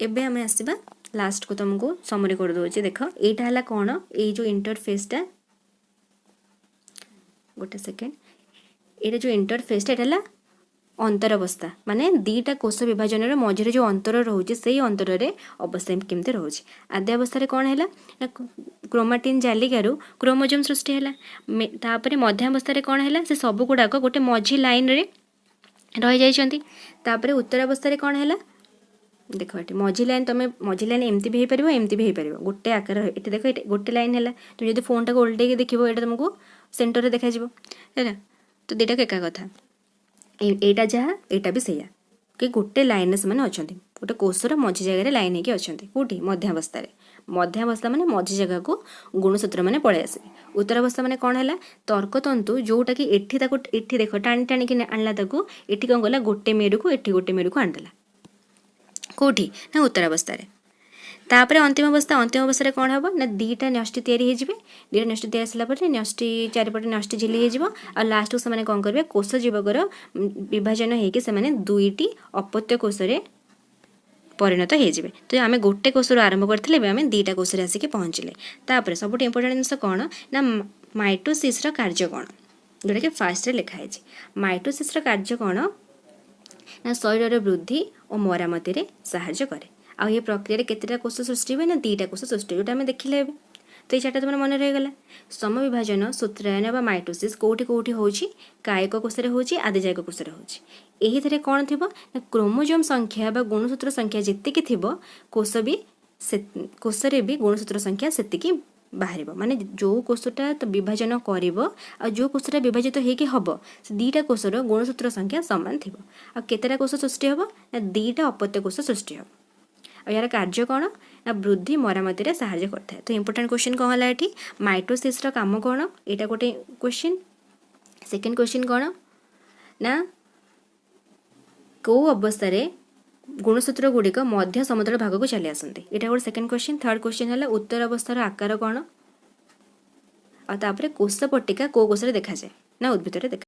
ଏବେ ଆମେ ଆସିବା ଲାଷ୍ଟକୁ, ତୁମକୁ ସମରି କରିଦେଉଛି। ଦେଖ, ଏଇଟା ହେଲା କ'ଣ? ଏଇ ଯେଉଁ ଇଣ୍ଟରଫେସ୍ଟା, ଗୋଟେ ସେକେଣ୍ଡ, ଏଇଟା ଯେଉଁ ଇଣ୍ଟରଫେସ୍ଟା, ଏଇଟା ହେଲା ଅନ୍ତରବସ୍ଥା। ମାନେ ଦୁଇଟା କୋଷ ବିଭାଜନର ମଝିରେ ଯେଉଁ ଅନ୍ତର ରହୁଛି, ସେଇ ଅନ୍ତରରେ ଅବସ୍ଥା କେମିତି ରହୁଛି। ଆଦ୍ୟାବସ୍ଥାରେ କ'ଣ ହେଲା ନା କ୍ରୋମାଟିନ୍ ଜାଲିକାରୁ କ୍ରୋମୋଜୋମ୍ ସୃଷ୍ଟି ହେଲା। ତାପରେ ମଧ୍ୟାବସ୍ଥାରେ କ'ଣ ହେଲା? ସେ ସବୁ ଗୁଡ଼ାକ ଗୋଟେ ମଝି ଲାଇନ୍ରେ ରହିଯାଇଛନ୍ତି। ତାପରେ ଉତ୍ତରାବସ୍ଥାରେ କ'ଣ ହେଲା? ଦେଖ, ଏଠି ମଝି ଲାଇନ୍, ତୁମେ ମଝି ଲାଇନ୍ ଏମିତି ବି ହେଇପାରିବ, ଏମିତି ବି ହେଇପାରିବ। ଗୋଟେ ଆକାର ଏଠି ଦେଖ, ଏଠି ଗୋଟେ ଲାଇନ୍ ହେଲା। ତୁମେ ଯଦି ଫୋନ୍ଟାକୁ ଓଲଟେଇକି ଦେଖିବ, ଏଇଟା ତୁମକୁ ସେଣ୍ଟରରେ ଦେଖାଯିବ, ହେଲା? ତ ଦୁଇଟାକୁ ଏକା କଥା। ଏଇଟା ଯାହା, ଏଇଟା ବି ସେଇଆ କି ଗୋଟେ ଲାଇନ୍ରେ ସେମାନେ ଅଛନ୍ତି। ଗୋଟେ କୋଷର ମଝି ଜାଗାରେ ଲାଇନ୍ ହେଇକି ଅଛନ୍ତି। କେଉଁଠି? ମଧ୍ୟାବସ୍ଥାରେ। ମଧ୍ୟାବସ୍ଥା ମାନେ ମଝି ଜାଗାକୁ ଗୁଣସୂତ୍ର ମାନେ ପଳେଇ ଆସିବେ। ଉତ୍ତରାବସ୍ଥା ମାନେ କ'ଣ ହେଲା? ତର୍କତନ୍ତୁ ଯେଉଁଟାକି ଏଠି ତାକୁ ଏଠି ଦେଖ, ଟାଣି ଟାଣିକି ଆଣିଲା ତାକୁ। ଏଠି କ'ଣ କଲା? ଗୋଟେ ମେରୁକୁ, ଏଠି ଗୋଟେ ମେରୁକୁ ଆଣିଦେଲା। କେଉଁଠି ନା ଉତ୍ତରାବସ୍ଥାରେ। ତାପରେ ଅନ୍ତିମ ଅବସ୍ଥା। ଅନ୍ତିମ ଅବସ୍ଥାରେ କ'ଣ ହେବ ନା ଦୁଇଟା ନ୍ୟଷ୍ଟି ତିଆରି ହେଇଯିବେ। ଦୁଇଟା ନ୍ୟଷ୍ଟି ତିଆରି ସାରିଲା ପରେ ନ୍ୟଷ୍ଟି ଚାରିପଟେ ନ୍ୟଷ୍ଟି ଝିଲି ହେଇଯିବ। ଆଉ ଲାଷ୍ଟକୁ ସେମାନେ କ'ଣ କରିବେ? କୋଷ ଜୀବକର ବିଭାଜନ ହେଇକି ସେମାନେ ଦୁଇଟି ଅପତ୍ୟ କୋଷରେ ପରିଣତ ହେଇଯିବେ। ତ ଆମେ ଗୋଟେ କୋଷରୁ ଆରମ୍ଭ କରିଥିଲେ, ଏବେ ଆମେ ଦୁଇଟା କୋଷରେ ଆସିକି ପହଞ୍ଚିଲେ। ତାପରେ ସବୁଠୁ ଇମ୍ପୋର୍ଟାଣ୍ଟ ଜିନିଷ କ'ଣ ନା ମାଇଟୋସିସ୍ର କାର୍ଯ୍ୟ କ'ଣ, ଯେଉଁଟାକି ଫାର୍ଷ୍ଟରେ ଲେଖା ହେଇଛି। ମାଇଟୋସିସ୍ର କାର୍ଯ୍ୟ କ'ଣ ନା ଶରୀରର ବୃଦ୍ଧି ଓ ମରାମତିରେ ସାହାଯ୍ୟ କରେ। ଆଉ ଏ ପ୍ରକ୍ରିୟାରେ କେତେଟା କୋଷ ସୃଷ୍ଟି ହୁଏ ନା ଦୁଇଟା କୋଷ ସୃଷ୍ଟି ହୁଏ, ଯେଉଁଟା ଆମେ ଦେଖିଲେ ଏବେ। ତ ଏଇ ଚାରିଟା ତୁମର ମନେ ରହିଗଲା। ସମବିଭାଜନ, ସୂତ୍ରାୟନ ବା ମାଇଟୋସିସ୍ କେଉଁଠି କେଉଁଠି ହେଉଛି? କାୟିକ କୋଷରେ ହେଉଛି, ଆଦିଜାୟିକ କୋଷରେ ହେଉଛି। ଏହିଥିରେ କ'ଣ ଥିବ ନା କ୍ରୋମୋଜୋମ୍ ସଂଖ୍ୟା ବା ଗୁଣସୂତ୍ର ସଂଖ୍ୟା ଯେତିକି ଥିବ, କୋଷ ବି ସେ କୋଷରେ ବି ଗୁଣସୂତ୍ର ସଂଖ୍ୟା ସେତିକି ବାହାରିବ। ମାନେ ଯେଉଁ କୋଷଟା ତ ବିଭାଜନ କରିବ ଆଉ ଯେଉଁ କୋଷଟା ବିଭାଜିତ ହେଇକି ହେବ, ସେ ଦୁଇଟା କୋଷର ଗୁଣସୂତ୍ର ସଂଖ୍ୟା ସମାନ ଥିବ। ଆଉ କେତେଟା କୋଷ ସୃଷ୍ଟି ହେବ ନା ଦୁଇଟା ଅପତ୍ୟ କୋଷ ସୃଷ୍ଟି ହେବ। ଆଉ ଏହାର କାର୍ଯ୍ୟ କ'ଣ ନା ବୃଦ୍ଧି ମରାମତିରେ ସାହାଯ୍ୟ କରିଥାଏ। ତ ଇମ୍ପୋର୍ଟାଣ୍ଟ କ୍ୱେଶ୍ଚିନ୍ କ'ଣ ହେଲା ଏଠି? ମାଇଟୋସିସ୍ର କାମ କ'ଣ? ଏଇଟା ଗୋଟେ କ୍ୱେଶ୍ଚିନ୍। ସେକେଣ୍ଡ କ୍ୱେଶ୍ଚିନ୍ କ'ଣ ନା କେଉଁ ଅବସ୍ଥାରେ ଗୁଣସୂତ୍ର ଗୁଡ଼ିକ ମଧ୍ୟ ସମତଳ ଭାଗକୁ ଚାଲି ଆସନ୍ତି? ଏଇଟା ଗୋଟେ ସେକେଣ୍ଡ କ୍ୱେଶ୍ଚିନ୍। ଥାର୍ଡ଼ କ୍ୱେଶ୍ଚିନ୍ ହେଲା ଉତ୍ତର ଅବସ୍ଥାର ଆକାର କ'ଣ? ଆଉ ତାପରେ କୋଷ ପଟିକା କେଉଁ କୋଷରେ ଦେଖାଯାଏ? ନା ଉଦ୍ଭିଦରେ ଦେଖା।